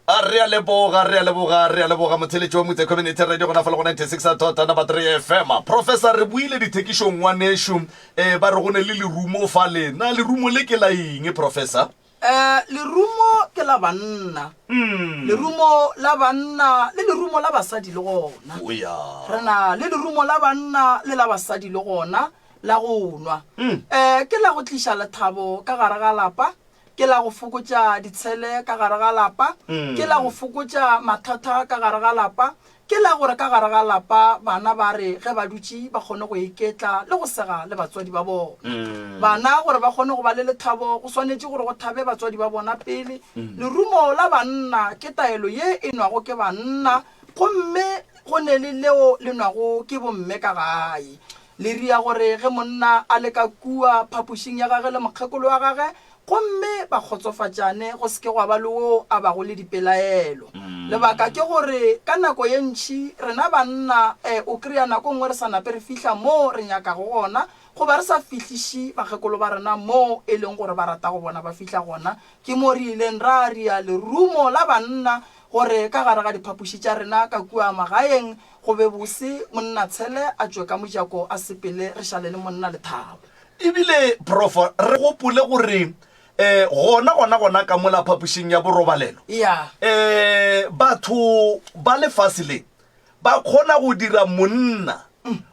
A re a leboga, re a leboga, re a leboga motheletši wa Motse Community Radio gona fa le go 96 tota number 3 FM. Professor re buile dithekišong ngwanešu eh ba re go ne le lerumo fale. Na lerumo le ke la eng professor? Eh, lerumo ke la banna. Lerumo la banna le lerumo la basadi le gona. O ya. Re na le lerumo la banna le la basadi le gona la go nwa. Eh, ke la go tliša lethabo ka gare ga lapa. Ke la go fokotša ditshele ka gare ga lapa, ke la go fokotša mathata ka gare ga lapa, ke la gore ka gare ga lapa bana ba re ge ba dutše ba kgone go iketla le go sega le batswadi ba bona. Bana gore ba kgone go ba le lethabo go swanetše gore go thabe batswadi ba bona pele. Lerumo la banna ke taelo ye e nwago ke banna gomme go ne le leo le nwago ke bomme ka gae. Le ria gore ge monna a le ka kua phapošing ya gage le mokgekolo wa gage, gomme ba kgotsofatšane, go se ke gwa ba le wo a bago le dipelaelo. Lebaka ke gore ka nako ye ntši rena banna o kry-a nako nngwe re sa nape re fihla moo re nyakago gona, goba re sa fihliše bakgekolo ba rena moo e leng gore ba rata go bona ba fihla gona. Ke mo re ileng ra ria lerumo la banna gore ka gare ga diphapoši tša rena ka kua magaeng Go be bose monna Tshele a tšwe ka mojako a sepele re šale le monna Lethabo. Ebile Prof re gopole gore um gona gona gona ka mola phapošing ya borobalelo Ya. um batho ba lefase le ba kgona go dira monna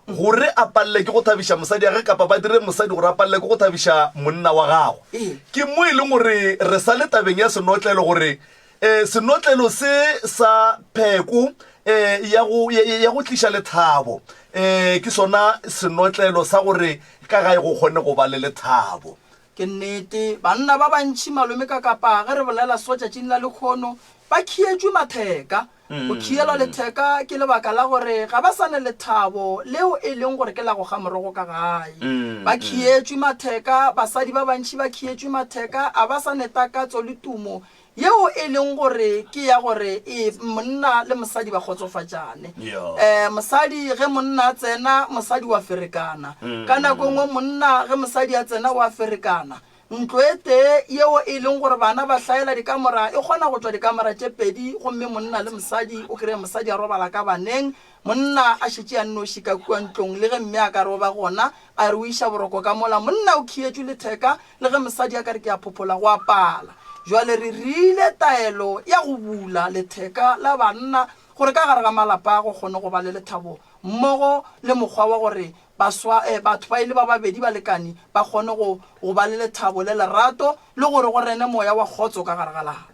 gore a palele ke go thabiša mosadi ya ge kapa ba dire mosadi gore a palele ke go thabiša monna wa gagwe. Ee. Ke mo e leng gore re sa le tabeng ya senotlelo gore E, senotlelo se sa pheko e, ya go, ya, ya go tliša lethabo e, ke sona senotlelo sa gore ka gae go kgone go ba le lethabo. Ke nnete, banna ba bantši malome ka kapa ge re bolela so tšatšing la lekhono, ba khietšwe matheka. Go khielwa letheka ke lebaka la gore ga ba sa ne lethabo leo e leng gore ke la go ga morogo ka gae. Ba khietšwe matheka, basadi ba bantši ba khietšwe matheka, a ba sa ne takatso le tumo yeo e leng gore ke ya gore e monna le mosadi ba kgotsofatšane. Um mosadi ge monna a tsena, mosadi wa ferekana. Ka nako e nngwe monna ge mosadi a tsena wa ferekana. Ntlo e tee yeo e leng gore bana ba hlaela dikamora e kgona go tšwa dikamora tše pedi gomme monna le mosadi o kry-e mosadi a robala ka baneng, monna a šetše a nnoši ka kua ntlong le ge mme a ka re o ba gona a re o iša boroko ka mola monna o khietšwe letheka Le ge mosadi a ka re ke a phophola, go a pala. Bjale re rile taelo ya go bula letheka la banna gore ka gare ga malapa go kgone go ba le lethabo mmogo le mokgwa wa gore baswa, eh, batho ba e le ba babedi balekani ba kgone go, go ba le lethabo le lerato le gore go rene moya wa kgotso ka gare ga lapa.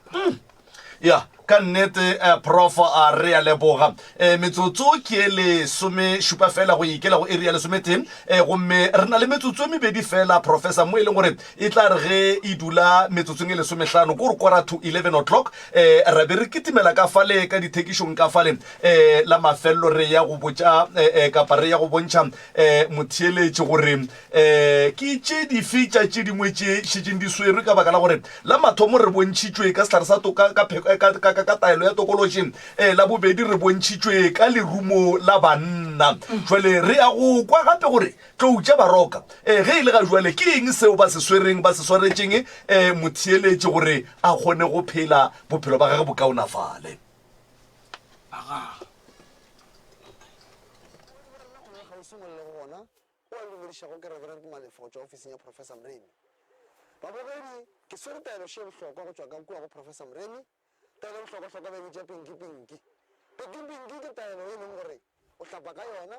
Ya, Ka nnete eh, Prof a re a leboga. Eh, metsotso ke e lesomešupa fela go ikela go iri ya lesometee eh, gomme re na le metsotso e mebedi fela Professor mo e leng gore e tla re ge e dula metsotsong e lesomehlano ko gore kora to 11 o'clock eh, ra be re kitimela ka fale ka dithekišong ka fale eh, la mafelelo re ya go botša eh, eh, kapa re ya go bontšha eh, motheeletši gore um ke tše dife tša tše dingwe tše šetšeng di swerwe ka baka la gore la mathomo re bontšhitšwe ka sehlare sa toka ka, eh, ka, ka, ka, ka taelo ya tokološi um la bobedi re bontšhitšwe ka lerumo la banna jwale re ya go kwa gape gore tlou tša baroka um ge e le ga jwale ke eng seo ba se swereng ba se swaretšeng um motheeletši gore a kgone go phela bophelo ba gage bo kaonafale O a dumedišago ke Reverend Malefo go tšwa ofising ya Professor Mremi. Babogedi, ke swere taelo še bohlokwa go tšwa ka kua go Professor Mremi. Taelo e bohlokwahlokwa ba e bitša pinki-pinki. Pinki-pinki ke taelo e leng gore o hlapa ka yona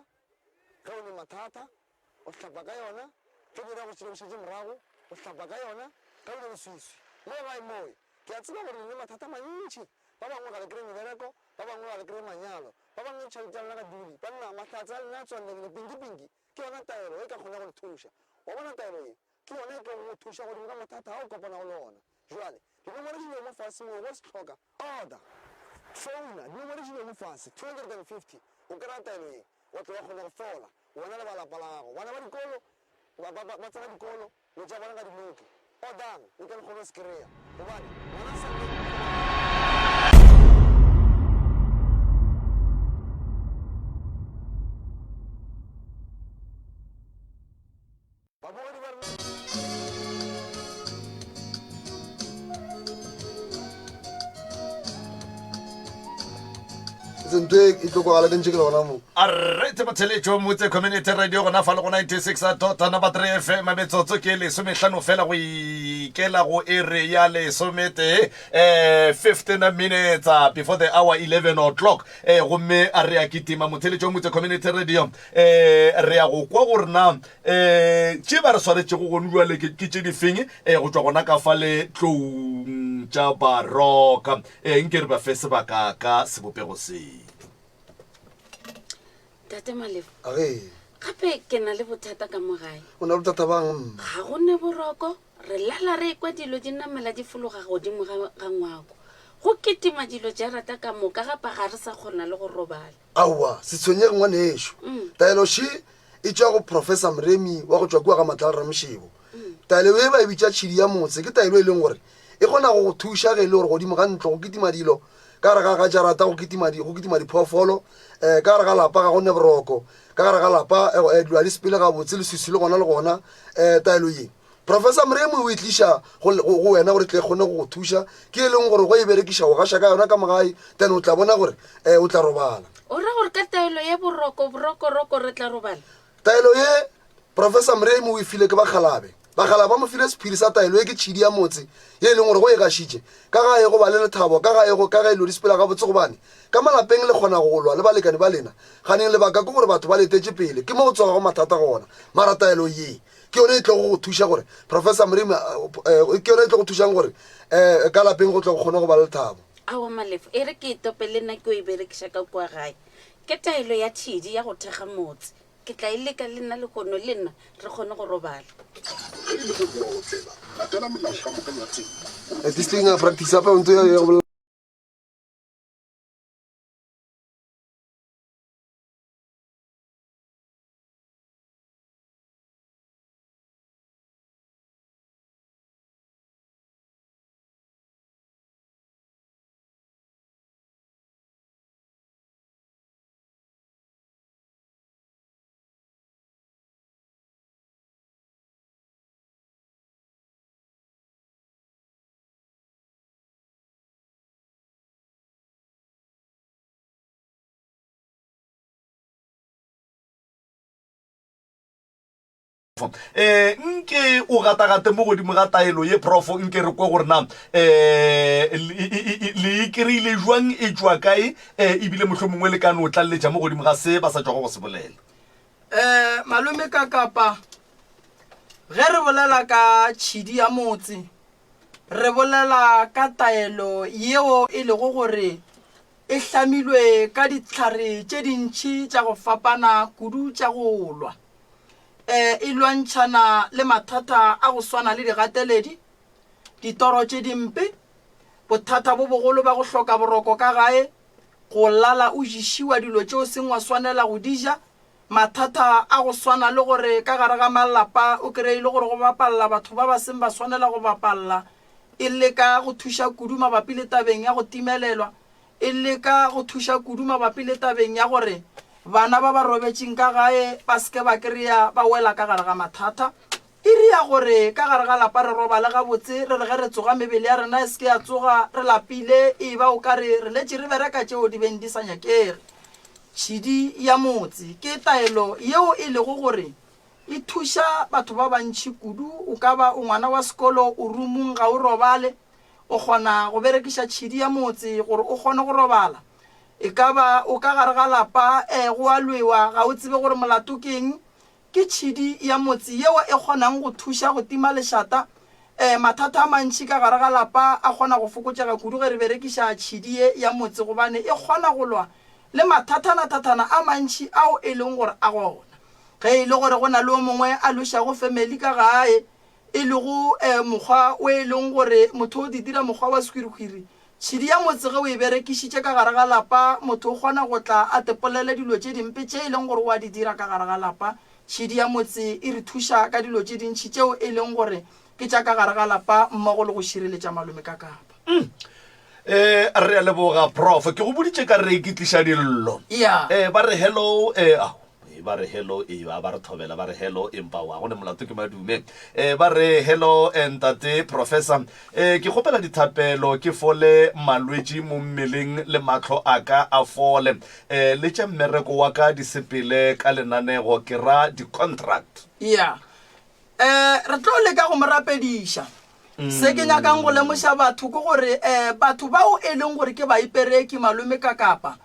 ge o ne mathata, o hlapa ka yona ge dira go šetše šetše morago, o hlapa ka yona ge o ne leswiswi. Mo gae mowe, ke a tseba gore le ne mathata a mantši. Ba bangwe ga le kry-e mebereko, ba bangwe ga le kry-e manyalo, Ba bangwe ditšhelete tša lena ga dule. Banna, mahlatse a lena a tswallegile. Pinki-pinki, ke yona taelo e ka kgonago go le thuša. Wa bona taelo ye? Ke yona e tlogo go thuša godimo ga mathata a o kopanago le ona. Bjale, dinomoro di lego mo fase moo, ge o se hloka, order, founa, dinomoro di lego mo fase, 250, o kry-a taelo ye, wa tlo wa kgona go fola, wena le ba lapa la gago. Bana ba dikolo, ba, ba, ba, ba tsena dikolo, Lo tša bona ga di loke. Odang, le tle le kgone go se kry-a. Gobane, ngwana a sa lleng. Babogedi ba rena. Ntho e e tlo kwagala ke ntše ke le gona mo. Arete motheletšo Motse Community Radio gona fa le go 96 dot number 3 FM metsotso ke lesomehlano fela go ikela go ere ya lesometee eh 15 minutes uh, before the hour 11 o'clock eh gomme a re ya kitima motheletšo Motse Community Radio eh re ya go kwa gore na eh tše ba re swaretšego gone jwale ke ke tše difeng eh go tšwa gona ka fa le tloung tša baroka eh nke re ba fe sebaka ka sebopego se Tate Malefo, A ge. gape ke na le bothata ka mo gae. O na le bothata bang mma? Ga go ne boroko, re lala re ekwa dilo di namela di fologa godimo ga, ga ngwako. Go kitima dilo jarata ka moka gape ga re sa kgona le go robala. Aowa, se tshwenyege ngwanešo. Taelo še e tšwa go Professor Mremi wa go tšwa kua ga Matlala Ramšebo. Taelo ye ba e bitša tšhidi ya motse, ke taelo e leng gore e kgona go go thuša ge e le gore godimo ga ntlo go kitima dilo, ka gare ga ga jarata go kitima di, go kitima diphoofolo, um ka gare ga lapa ga go ne boroko, ka gare ga lapa um dilo ga di sepele gabotse, leswiswi le gona le gona. Um taelo ye Professor Mremi o e tliša go, go, go wena gore e tle e kgone go go thuša, ke e leng gore go e berekiša o gaša ka yona ka mo gae, then o tla bona gore um o tla robala. O ra gore ka taelo ye boroko, borokoroko re tla robala? Taelo ye Professor Mremi o e file ke bakgalabe. Bakgalabe ba mo file sephiri sa taelo ye ke tšhidi ya motse ye e leng gore go e gašitše ka gae go ba le lethabo ka gae go ka ge dilo di sepela gabotse gobane ka malapeng le kgona go lwa le balekane ba lena ganeng lebaka ke gore batho ba letetše pele ke mo go tsogago mathata gona mara taelo ye ke yone e tlogo go thuša gore Professor Mremi eh, ke yone e tlo go thušang gore um ka lapeng go tlo go kgone go ba le lethabo. Aowa Malefo, e re ke e tope le nna ke yo e berekiša ka kua gae. Ke taelo ya tšhidi ya go thekga motse. Ke tla e leka le nna lehono, le nna re kgone go robala. Ge e le gore o a otlela, latela melao ka moka ya tsela. Eh, this thing I practice up on to Eh, nke o gatagate mo godimo ga taelo ye profo nke re kwe gore na um le e kry-ile jwang e tšwa kae um ebile mohlho mongwe le ka no tlaleletša mo godimo ga se ba sa tšwago go se bolela um malome ka kapa ge re bolela ka tšhidi ya motse. Re bolela ka taelo yeo e lego gore e hlamilwe ka dihlare tše dintši tša go fapana kudu tša go lwa. E, e lwantšhana le mathata a go swana le digateledi, ditoro tše dimpe, bothata bo bogolo bja go hloka boroko ka gae, go lala o ješiwa dilo tše o seng wa swanela go di ja, Mathata a go swana le gore ka gare ga malapa o kreye e le gore go bapalla batho ba ba seng ba swanela go bapalla, e leka go thuša kudu mabapi le tabeng ya go timelelwa, e leka go thuša kudu mabapi le tabeng ya gore bana ba ba robetšeng ka gae ba se ke ba kreya ba wela ka gare ga mathata. E ria gore ka gare ga lapa re robale gabotse, re re ge re tsoga mebele ya rena e se ke ya tsoga re lapile, e ba o ka re re letše re bereka tšeo di beng di sa nyakege. Tšhidi ya motse ke taelo yeo e lego gore e thuša batho ba bantši kudu. O ka ba o ngwana wa sekolo, o rumung ga o robale, o kgona go berekiša tšhidi ya motse gore o kgone go robala. E ka ba o ka gare ga lapa, go a lwewa, ga o tsebe gore molato ke eng, Ke tšhidi ya motse yeo e kgonang go thuša go tima lešata. Ee, mathata a mantši ka gare ga lapa a kgona go fokotšega kudu ge re berekiša tšhidi ye ya motse gobane e kgona go lwa le mathathanathathana a mantši ao e leng gore a gona. Ge e le gore go na le o mongwe a lwešago family ka gae, e lego mokgwa o e leng gore motho o di dira mokgwa wa sehwirihwiri. Tšhidi ya motse ge o e berekišitše ka gare ga lapa, motho o kgona go tla a tepolele dilo tše dimpe tše e leng gore o a di dira ka gare ga lapa. Tšhidi ya motse e re thuša ka dilo tše dintši tšeo e leng gore ke tša ka gare ga lapa mmogo le go šireletša malome ka kapa. Um re a leboga Prof. Ke go boditše ka re ke tliša dillo. Ya. Um ba re hello, um ao. Ee, ba re hello, ee, ba ba re thobela, ba re hello, empa wa go ne molato ke madume. Eh, ba re hello, eh, ntate professor. Eh, ke kgopela dithapelo ke fole malwetši mo mmeleng le mahlo a ka a fole. Eh, le tša mmereko wa ka di sepele ka lenanego, ke ra di-contract. Ya. Eh, re tlo leka go mo rapediša. Se ke nyakang go lemoša batho ke gore um batho bao e leng gore ke baipereki malome ka kapa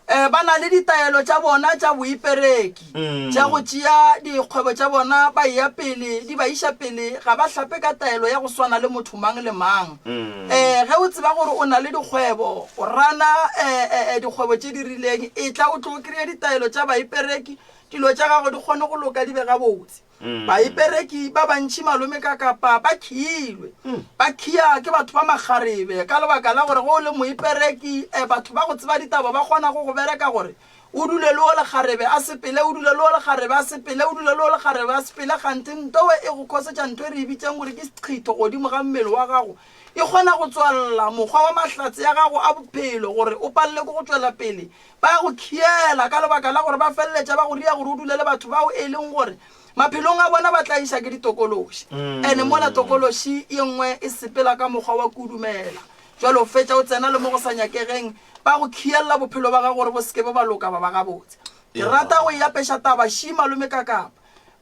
um ba na le ditaelo tša bona tša boipereki tša go tšea dikgwebo tša bona ba eya pele di ba iša pele ga ba hlape ka taelo ya go swana le motho mang le mang. Um ge o tseba gore o na le dikgwebo o rana um dikgwebo tše di rileng etla o tlo kry-a ditaelo tša baipereki dilo tša gago di kgone go loka di be gabotse. Baipereki ba bantši malome ka Kapa ba khilwe. Ba khia ke batho ba makgarebe ka lebaka la gore ge o le moipereki batho ba go tseba ditaba ba kgona go go bereka gore o dule le o lekgarebe a sepele, o dule le o lekgarebe a sepele, o dule le o lekgarebe a sepele kganthe ntowe e go khosetša ntho e re e bitsang gore ke seqhitho godimo ga mmele wa gago e kgona go tswalela mokgwa wa mahlatse ya gago a bophelo gore o palele ke go tšwela pele Ba go khiela ka lebaka la gore ba feleletša ba go ria gore o dule le batho bao e leng gore maphelong a bona ba tlaiša ke ditokološi. Ene mola tokološi ye nngwe e sepela ka mokgwa wa kudumela. Jwale o fetša o tsena le mo go sa nyakegeng, ba go khiella bophelo ba gago gore bo se ke be ba loka ba ba gabotse. Ke rata go e apeša taba ši malome Kakapa.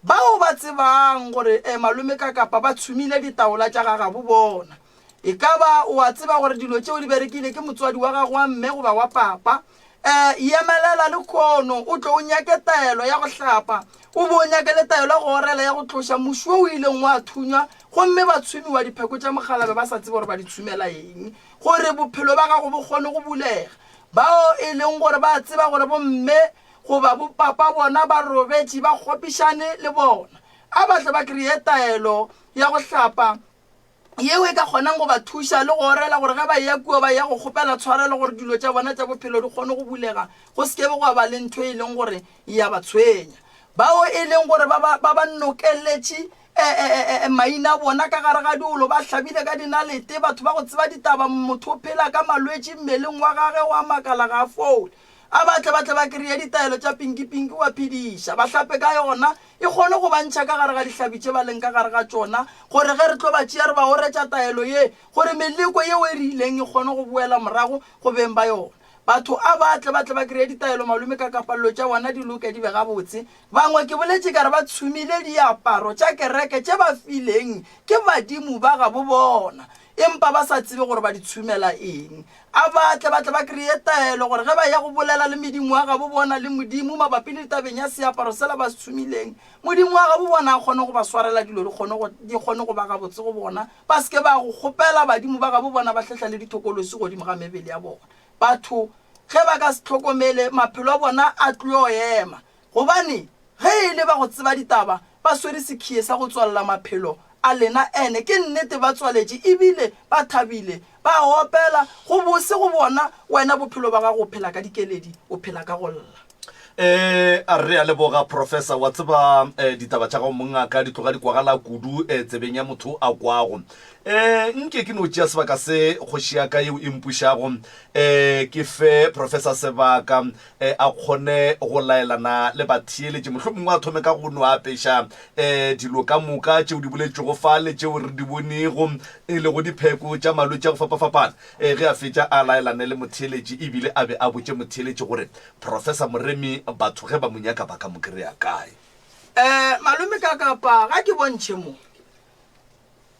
Bao ba tsebang gore malome Kakapa ba tshumile ditaola tša gagabo bona. E ka ba o a tseba gore dilo tšeo di berekile ke motswadi wa gago wa mme goba wa papa. E, emelela lekhono o tlo o nyake taelo ya go hlapa, o be o nyake le taelo ya go orela ya go tloša muši wo o ileng wa thunywa gomme ba tshumiwa dipheko tša mokgalabe ba sa tsebe gore ba di tshumela eng, gore bophelo ba gago bo kgone go bulega. Bao e leng gore ba tseba gore bomme goba bopapa bona ba robetše ba kgopišane le bona, a ba tle ba kreye taelo ya go hlapa yeo e ka kgonang go ba thuša le go orela gore ge ba eya kua ba eya go kgopela tshwarelo gore dilo tša bona tša bophelo di kgone go bulega, go se ke be gwa ba le ntho e leng gore e a ba tshwenya. Bao e leng gore ba ba, ba ba nokeletše e, e, e, e, maina a bona ka gare ga diolo, ba hlabile ka dinalete, batho ba go tseba ditaba, motho o phela ka malwetši mmeleng wa gage, wa makala ga a fole. A ba tle ba tle ba kreye ditaelo tša pinki-pinki wa phediša, ba hlape ka yona, e kgone go ba ntšha ka gare ga dihlabi tše ba leng ka gare ga tšona, gore ge re tlo ba tšea re ba oretša taelo ye, gore meleko yeo e re ileng e kgone go boela morago go beng ba yona. Batho a ba tle ba tle ba kreye ditaelo malome ka kapallo tša bona di loke di be gabotse. Bangwe ke boletše ka re ba tshumile diaparo tša kereke tše ba fileng ke badimo ba gabo bona. Empa ba sa tsebe gore ba di tshumela eng. A ba tle ba tle ba kreye taelo gore ge ba eya go bolela le medimo wa gabo bona le Modimo mabapi le tabeng ya seaparo sela ba se tshumileng, Modimo wa gabo bona a kgone go ba swarela dilo di kgone go, di kgone go ba gabotse go bona, ba se ke ba go kgopela badimo ba gabo bona ba hlehla le dithokolosi godimo ga mebele ya bona. Batho ge ba ka se hlokomele, maphelo a bona a tlo ema. Gobane ge e le ba go tseba ditaba, ba swere sekhie sa go tswalela maphelo a lena, ene ke nnete ba tswaletše ebile ba thabile, ba a opela, go bose go bona, wena bophelo ba gago o phela ka dikeledi, o phela ka go lla. E, re a leboga, Professor. Wa tseba, e, ditaba tša gago mongaka di tloga di kwagala kudu, e, tsebeng ya motho a kwago. E, nke ke no tšea sebaka se, kgoši ya ka yeo e mpušago, e, ke fe Professor sebaka, e, a kgone go laelana le batheeletši, mohlomongwe a thome ka go no apeša e, dilo ka moka tšeo di boletšwego fa le tšeo re di bonego e lego dipheko tša malwetši a go fapafapana. E, ge a fetša a laelane le motheeletši ebile a be a botše motheeletši gore Professor Moremi batho ge ba mo nyaka ba ka mo kry-a kae. E, malome ka kapa ga ke bontšhe mo.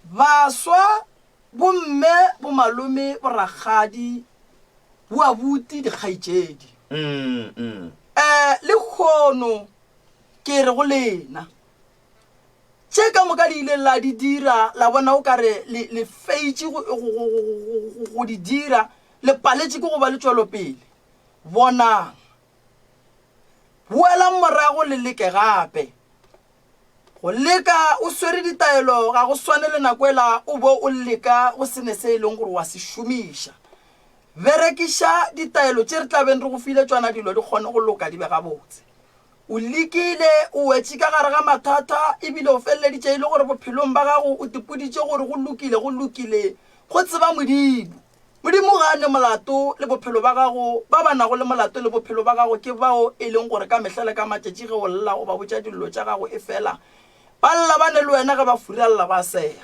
Baswa Bomme, bomalome, borakgadi, boabuti, dikgaetšedi. E, lehono ke re go lena, tše ka moka le ileng la di dira, la bona o ka re le, le feitše go, go, go, go, go di dira, le paletše ke go ba le tšwelopele. Bonang, boelang morago le leke gape. Go leka o swere ditaelo ga go swane le nako ela o bo o leka go se ne se e leng gore wa se šomiša. Berekiša ditaelo tše re tla beng re go file tšona dilo di kgone go loka di be gabotse. O lekile, o wetše ka gare ga mathata ebile o feleleditše e le gore bophelong ba gago o tipoditše gore go lokile go lokile go tseba Modimo. Modimo ga a ne molato le bophelo ba gago. Ba ba nago le molato le bophelo ba gago ke bao e leng gore ka mehla le ka matšatši ge o lla o ba botša dillo tša gago, efela ba lla ba ne le wena ge ba furalla ba sega.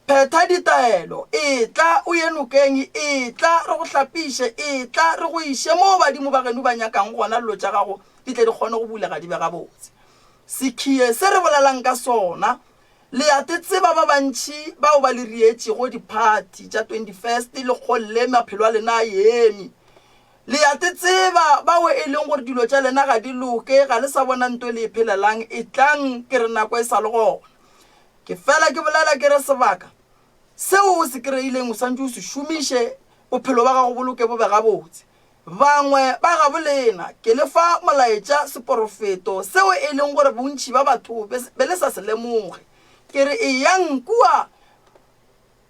Phetha ditaelo, etla o ye nokeng, etla re go hlapiše, etla re go iše moo badimo ba geno ba nyakang gona dillo tša gago di tle di kgone go bulega di be gabotse. Sekhie se re bolelang ka sona Le a te tseba ba bantši bao ba le rietšego diphathi tša 21st le kgolle maphelo a lena a eme. Le a te tseba bao e leng gore dilo tša lena ga di loke, ga le sa bona nto e le e phelelang, etlang ke re nako e sa le gona. Ke fela ke bolela ke re sebaka seo o se kreileng o swantše o se šomiše, bophelo ba gago bo loke bo be gabotse. Bangwe ba gabo lena, ke le fa molaetša, seporofeto, seo e leng gore bontši ba batho be, be le sa se lemoge. Ke re, eyang kua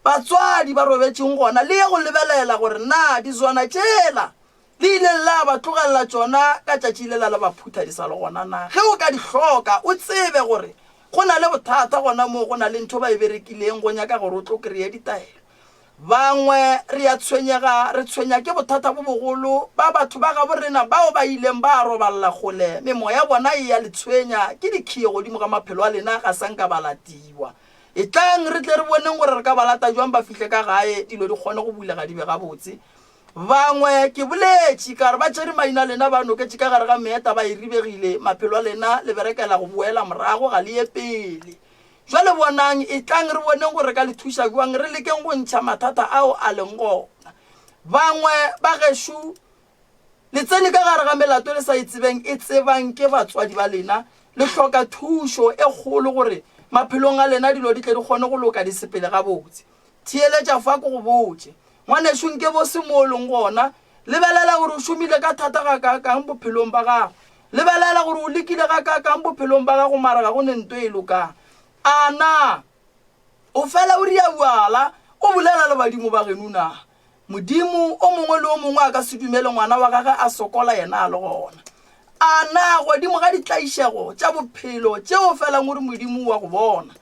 batswadi ba robetšeng gona, le ye go lebelela gore na dizwana tšela le ileng la ba tlogelela tšona ka tšatši lela la ba phutha di sa le gona na. Ge o ka di hloka, o tsebe gore go na le bothata gona moo, go na le ntho ba e berekileng go nyaka gore o tlo kreye ditaelo. Bangwe re a tshwenyega, re tshwenya ke bothata bo bogolo ba batho ba gabo rena bao ba ileng ba roballa kgole, memoya ya bona e a le tshwenya, ke dikhie godimo ga maphelo a lena, ga sa nka ba latiwa. Etlang re tle re boneng gore re ka ba lata jwang ba fihle ka gae, dilo di kgone go bulega di be gabotse. Bangwe ke boletše ka re ba tšere maina a lena ba noketše ka gare ga meeta ba e ribegile, maphelo a lena le berekela go boela morago ga le ye pele. Bjale bonang, etlang re boneng gore re ka le thuša bjang, re lekeng go ntšha mathata ao a leng gona. Bangwe ba gešo le tsene ka gare ga melato le sa e tsebeng, e tsebang ke batswadi ba lena. Le hloka thušo e kgolo gore maphelong a lena dilo di tle di kgone go loka di sepele gabotse. Theeletša fa ke go botše, ngwanešu, nke bo se mo o leng gona. Lebelela gore o šomile ka thata gakaakang bophelong ba gago. Lebelela gore o lekile gakaakang bophelong ba gago mara ga go ne nto e lokang. A na o fela o ria bjala o bolela le badimo ba geno na? Modimo o mongwe le o mongwe a ka se dumele ngwana wa gage a sokola yena a le gona. A na godimo ga ditlaišego tša bophelo tše o felang o re Modimo o a go bona?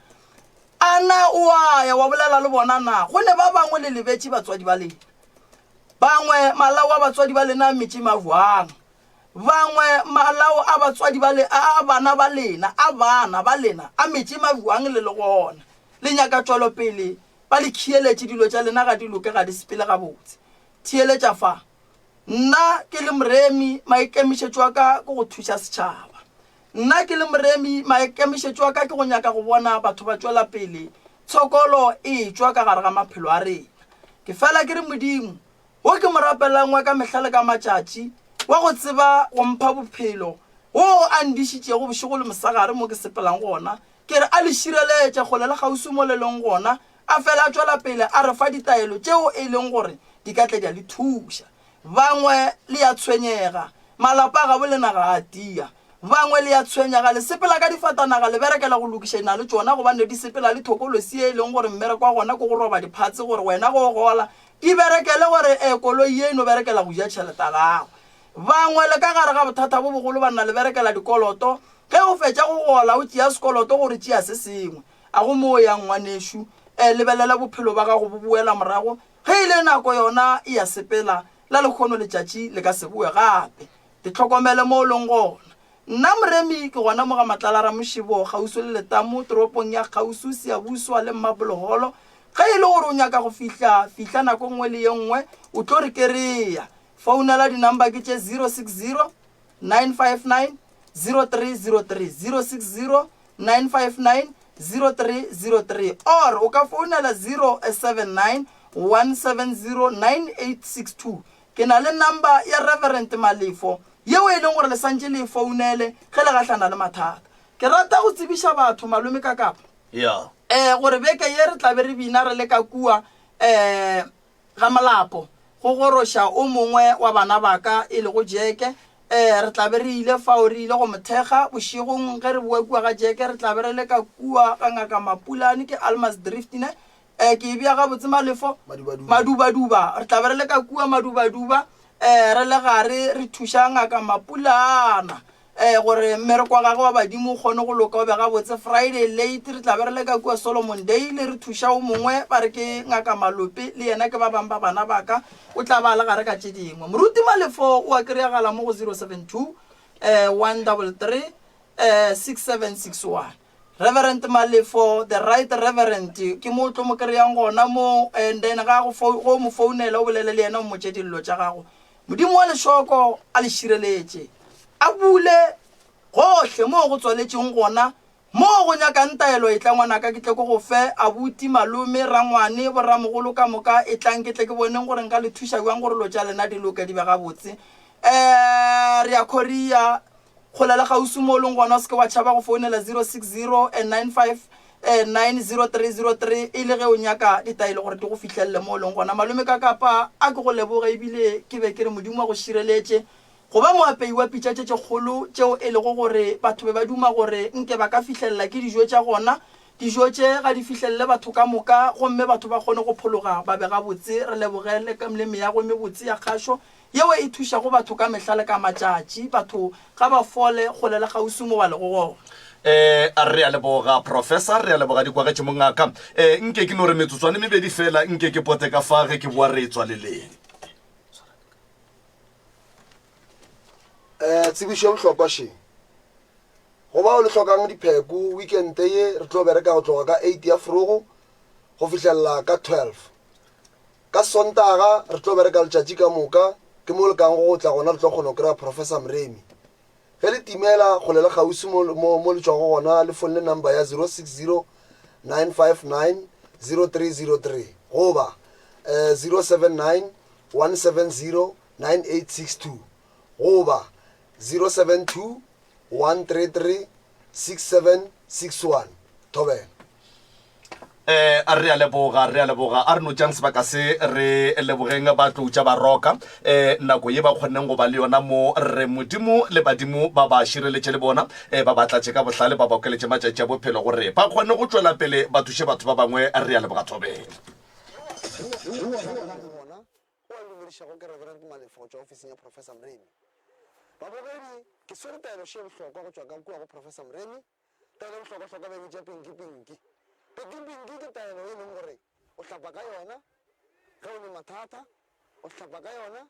A na o a ya wa bolela le bona na? Go ne ba bangwe le lebetše batswadi ba lena. Bangwe malao a batswadi ba lena a metše mabjang. Bangwe malao a batswadi ba le, a bana ba lena, a bana ba lena a metše mabjang le le gona. Le nyaka tšwelopele, ba le khieletše, dilo tša lena ga di loke, ga di sepele gabotse. Theeletša fa. Nna ke le moremi, maikemišetšo a ka ke go thuša setšhaba. Nna ke le moremi, maikemišetšo a ka ke go nyaka go bona batho ba tšwela pele. Tshokolo e etšwa ka gare ga maphelo a rena. Ke fela ke re Modimo, wo ke mo rapelang wa ka mehla le ka matšatši, wa go tseba go mpha bophelo, woo a ndišitšego bošego le mosegare mo ke sepelang gona, ke re a le šireletše kgole le kgauswi mo le leng gona, a fele a tšwela pele a re fa ditaelo tšeo e leng gore di ka tle di a le thuša. Bangwe le ya tshwenyega, malapa a gabo lena ga a tia. Bangwe le ya tshwenyega, le sepela ka difatanaga, le berekela go lokiša dina le tšona gobane di sepela le thokolosi ye e leng gore mmereko wa gona ke go roba diphatse gore wena ge o gola di berekele gore e koloi ye e no berekela go ja tšhelete ya gago. Bangwe le ka gare ga bothata bo bogolo banna le berekela dikoloto, ge o fetša go gola o tšea sekoloto gore tšea se sengwe. A go mo o yang ngwanešu? E lebelela bophelo ba gago bo boela morago Ge e le nako yona e a sepela, la lekgono letšatši le ka se boe gape. Te hlokomele mo o leng gona. Nna Moremi ke gona mo ga Matlala Ramošebo, kgauswi le Letamo, toropong ya kgauswi, Siyabuswa le Mmaboloholo. Ge e le gore o nyaka go fihla, fihla nako nngwe le ye nngwe, o tlo re kereya. Founela di-number ke tše 060 959 0303, 060 959 0303 or o ka founela 079 170 9862. Ke na le number ya Reverend Malefo yeo e leng gore le santše le e founele ge le gahlana le mathata. Ke rata go tsebiša batho malome ka kapa Yeah. eh gore beke ye re tla be re bina re le ka kua eh Ga Molapo, go goroša o mongwe wa bana ba ka, e lego Jeke. Ee, re tla be re ile fao, re ile go mo thekga. Bošegong ge re boa kua ga Jeke, re tla be re le ka kua ga Ngaka Mapulane, ke Almasdrift, ne? Ee, ke e bea gabotse, Malefo? Madubaduba. Madubaduba. Re tla be re le ka kua Madubaduba, ee, re le gare re thuša Ngaka Mapulana. Ee, gore mmereko wa gagwe wa badimo o kgone go loka o be gabotse. Friday late re tla be re le ka kua Solomon Dale re thuša o mongwe ba re ke Ngaka Malope, le yena ke ba bang ba bana ba ka, o tla ba a le gare ka tše dingwe. Moruti Malefo o a kry-agala mo go 072 133 6761. Reverend Malefo, the right reverend, ke mo o tlo mo kry-ang gona mo, and then ga go go mo founela o bolele le yena o mmotše dillo tša gago. Modimo wa lešoko a le šireletše, a bule gohle moo go tswaletšeng gona, moo go nyakang taelo. Etla ngwanaka ke tle ke go fe, abuti, malome, rangwane, boramogolo ka moka, etlang ke tle ke boneng gore nka le thuša bjang gore lo tša lena di loke di be gabotse. Um re ya Korea. Kgole le kgauswi mo o leng gona, o se ke wa tšhaba go founela 060 95 90303 e le ge o nyaka ditaelo gore di go fihlelele mo o leng gona. Malome ka kapa a ke go leboge ebile ke be ke re Modimo a go šireletše go ba moapei wa pitša tše tše kgolo tšeo e lego gore batho be ba duma gore nke ba ka fihlelela ke dijo tša gona. Dijo tše ga di fihlelele batho ka moka gomme batho ba kgone go phologa ba be gabotse. Re leboge le le meago e mebotse ya kgašo yeo e thušago batho ka mehla le ka matšatši. Batho ga ba fole kgole le kgauswi mo ba lego gona. E, re a leboga, Professor, re a leboga di kwagetše mongaka. E, nke ke no re metsotswane mebedi fela, nke ke pote ka fa ge ke boa re e tswaleleng. Um tsebišo ya bohlokwa še. Go bao le hlokang dipheko, weekend ye re tlo bereka go tloga ka 8 ya forogo go fihlelela ka 12. Ka Sontaga re tlo bereka letšatši ka moka, ke mo le kang go tla gona re tlo kgona go kry-a Professor Mremi. Ge le timela kgole le kgauswi mo, mo, mo le tšwago gona le fonne number ya 060 959 0303 goba eh, 079 170 9862 goba 072 133 6761. Thobela. Eh, a re a leboga, re a leboga. A re no tšang sebaka se re lebogeng ba tlou tša baroka eh, nako ye ba kgonneng go ba le yona mo re modimo le badimo ba ba šireletše le bona eh, ba ba tlatše ka bohlale ba ba okeletše matšatši a bophelo gore ba kgone go tšwela pele ba thuše batho ba bangwe. Re a leboga Thobela. Gona o a lumedišago ke Reverend Malefo go tšwa ofising ya Professor Mremi. Babogedi, ke swere taelo še ye bohlokwa go tšwa ka kua go Professor Mremi. Taelo e bohlokwahlokwa ba e bitša pinki-pinki. Pinki-pinki ke taelo e leng gore o hlapa ka yona ge o ne mathata, o hlapa ka yona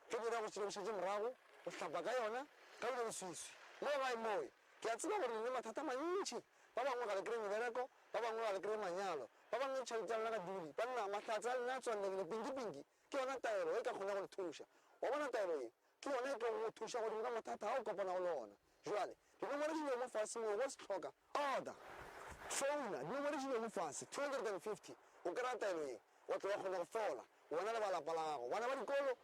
ge dira go šele morago, o hlapa ka yona ge o le leswiswi. Mo gae mowe, ke a tseba gore le ne mathata a mantši. Ba bangwe ga le kry-e mebereko, ba bangwe ga le kry-e manyalo, ba bangwe ditšhelete tša lena ga dule. Banna, mahlatse a lena a tswallegile. Pinki-pinki ke yona taelo e ka kgonago go le thuša. Wa bona taelo ye? Ke yona e tlogo go thuša godimo ga mathata a o kopanago le ona. Jwale, dinomoro di lego mo fase moo, go se hloka, order. Founa, dinomoro di mo fase, 250, o kry-a taelo ye, wa tlo wa kgona go fola, wena le ba lapa la gago. Bana ba dikolo,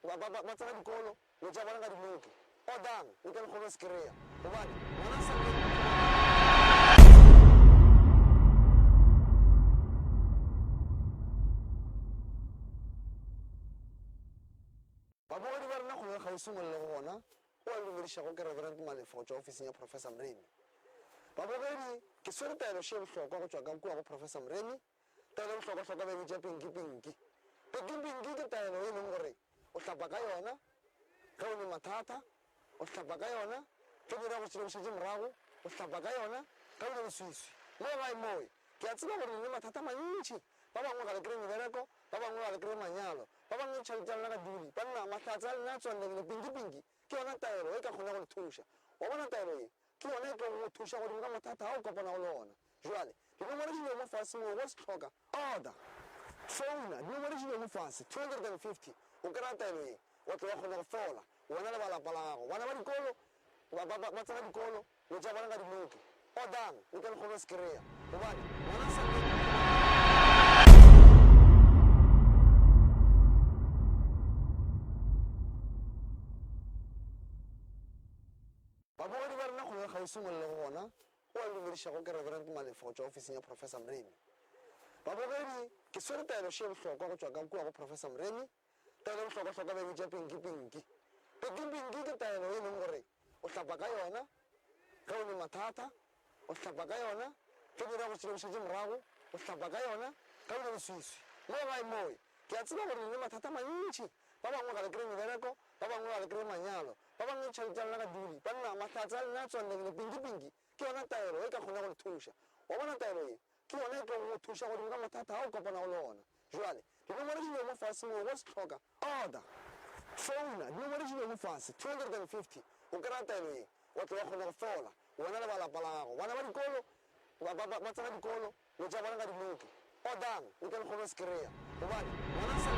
ba, ba, ba, ba tsena dikolo, dilo tša bona ga di loke. Odang, le tle le kgone go se kry-a, gobane ngwana a sa Babogedi ba rena kgole le kgauswi mo le lego gona, o a dumedišago ke Reverend Malefo go tšwa ofising ya Professor Mremi. Babogedi, ke swere taelo še bohlokwa go tšwa ka kua go Professor Mremi. Taelo e bohlokwahlokwa ba e bitša pinki-pinki. Pinki-pinki ke taelo e leng gore o hlapa ka yona ge o ne mathata, o hlapa ka yona ge dira go šele morago, o hlapa ka yona ge o ne leswiswi. Mo gae mowe, ke a tseba gore le ne mathata mantši. Ba bangwe ga le kry-e mebereko, ba bangwe ga le kry-e manyalo, ba bangwe ditšhelete tša lena ga dule. Banna, mahlatse a lena a tswallegile. Pinki-pinki ke yona taelo e ka kgona go le thuša. Wa bona taelo ye? Ke yona e tlogo go thuša godimo ga mathata a o kopanago le ona. Bjale, dinomoro di mo fase moo, go se hloka, order. Founa, dinomoro di mo fase, 250, o kry-a taelo ye, wa tlo wa kgona go fola, wena le ba lapa la gago. Bana ba dikolo, ba, ba, ba, ba tsena dikolo, dilo tša bona ga di loke. Ordang, le tle le kgone go se kry-a, gobane ngwana a sa. Babogedi ba rena kgole le kgauswi mo le lego gona, o a dumedišago ke Reverend Malefo go tšwa ofising ya Professor Mremi. Babogedi, ke swere taelo še bohlokwa go tšwa ka kua go Professor Mremi. Taelo e bohlokwahlokwa ba e bitša pinki-pinki. Pinki-pinki ke taelo e leng gore o hlapa ka yona ge o ne mathata, o hlapa ka yona ge dira go šele morago, o hlapa ka yona ge o ne leswiswi. Mo gae mowe, ke a tseba gore le ne mathata mantši. Ba bangwe ga le kry-e mebereko, ba bangwe ga le kry-e manyalo, ba bangwe ditšhelete tša lena ga dule. Banna, mahlatse a lena a tswallegile. Pinki-pinki ke yona taelo e ka kgona go le thuša. Wa bona taelo ye? Ke yona e tlogo go thuša godimo ga mathata a o kopanago le ona. Bjale, dinomoro di mo fase moo, go se hloka, order. Founa, dinomoro di mo fase, 250, o kry-a taelo ye, wa tlo wa kgona go fola, wena le ba lapa la gago. Bana ba dikolo, ba, ba, ba, ba tsena dikolo, dilo tša bona ga di loke. Ordang, le tle le kgone go se kry-a, gobane ngwana a sa.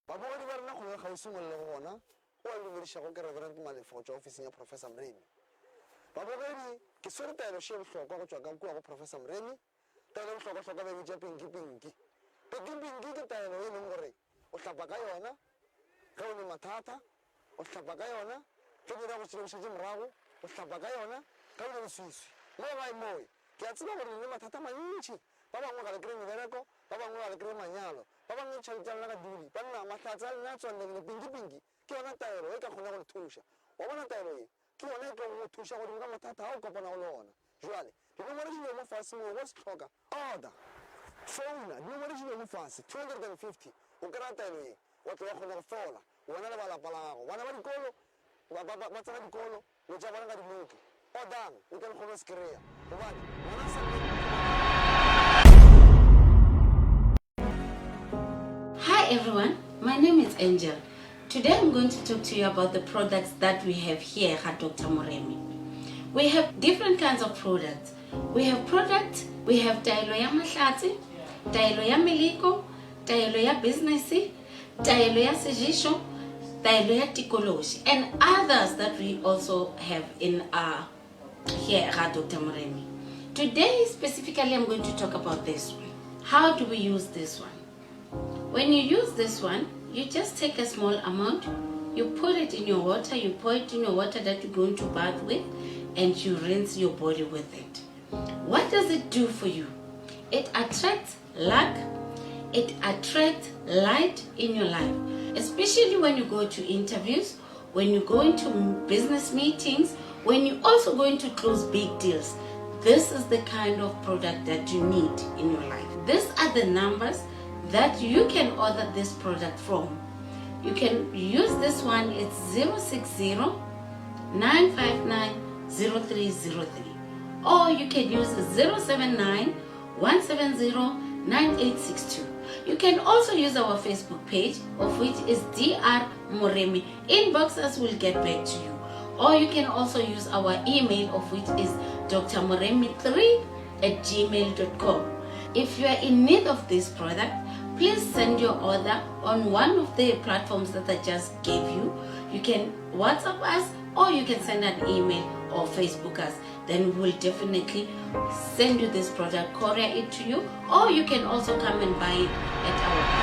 Babogedi ba rena kgole le kgauswi mo le lego gona, o a dumedišago ke Reverend Malefo go tšwa ofising ya Professor Mremi. Babogedi, ke swere taelo še bohlokwa go tšwa ka kua go Professor Mremi. Taelo e bohlokwahlokwa ba e bitša pinki-pinki. Pinki-pinki ke taelo e leng gore o hlapa ka yona ge o ne mathata, o hlapa ka yona ge dira go šele morago, o hlapa ka yona ge o ne leswiswi. Mo gae mowe, ke a tseba gore le ne mathata mantši. Ba bangwe ga le kry-e mebereko, ba bangwe ga le kry-e manyalo, ba bangwe ditšhelete tša lena ga dule. Banna, mahlatse a lena a tswallegile. Pinki-pinki ke yona taelo e ka kgona go le thuša. Wa bona taelo ye? Ke yona e tlogo go thuša godimo ga mathata a o kopanago le ona. Bjale, dinomoro di mo fase moo, go se hloka, order. Founa, dinomoro di mo fase, 250, o kry-a taelo ye, wa tlo wa kgona go fola, wena le ba lapa la gago. Bana ba dikolo, ba, ba, ba, ba tsena dikolo, dilo tša bona ga di loke. Ordang, le tle le kgone go se kry-a, gobane ngwana a sa. Hi everyone, my name is Angel. Today I'm going to talk to you about the products that we have here at Dr. Moremi. We have different kinds of products. We have products, we have taelo ya mahlatse, taelo ya meleko, taelo ya business, taelo ya sejisho, taelo ya tikološi, and others that we also have in our here at Dr. Moremi. Today specifically I'm going to talk about this one. How do we use this one? When you use this one, you just take a small amount, you put it in your water, you pour it in your water that you're going to bath with, and you rinse your body with it. What does it do for you? It attracts luck, it attracts light in your life, especially when you go to interviews, when you go into business meetings, when you're also going to close big deals. This is the kind of product that you need in your life. These are the numbers that you can order this product from. You can use this one, it's 060 959 0303. Or you can use 079 170 9862. You can also use our Facebook page, of which is Dr. Moremi. Inbox us, we'll get back to you. Or you can also use our email, of which is drmoremi3 at gmail.com. If you are in need of this product, Please send your order on one of the platforms that I just gave you. You can WhatsApp us or you can send an email or Facebook us. Then we'll definitely send you this product, courier it to you, or you can also come and buy it at our.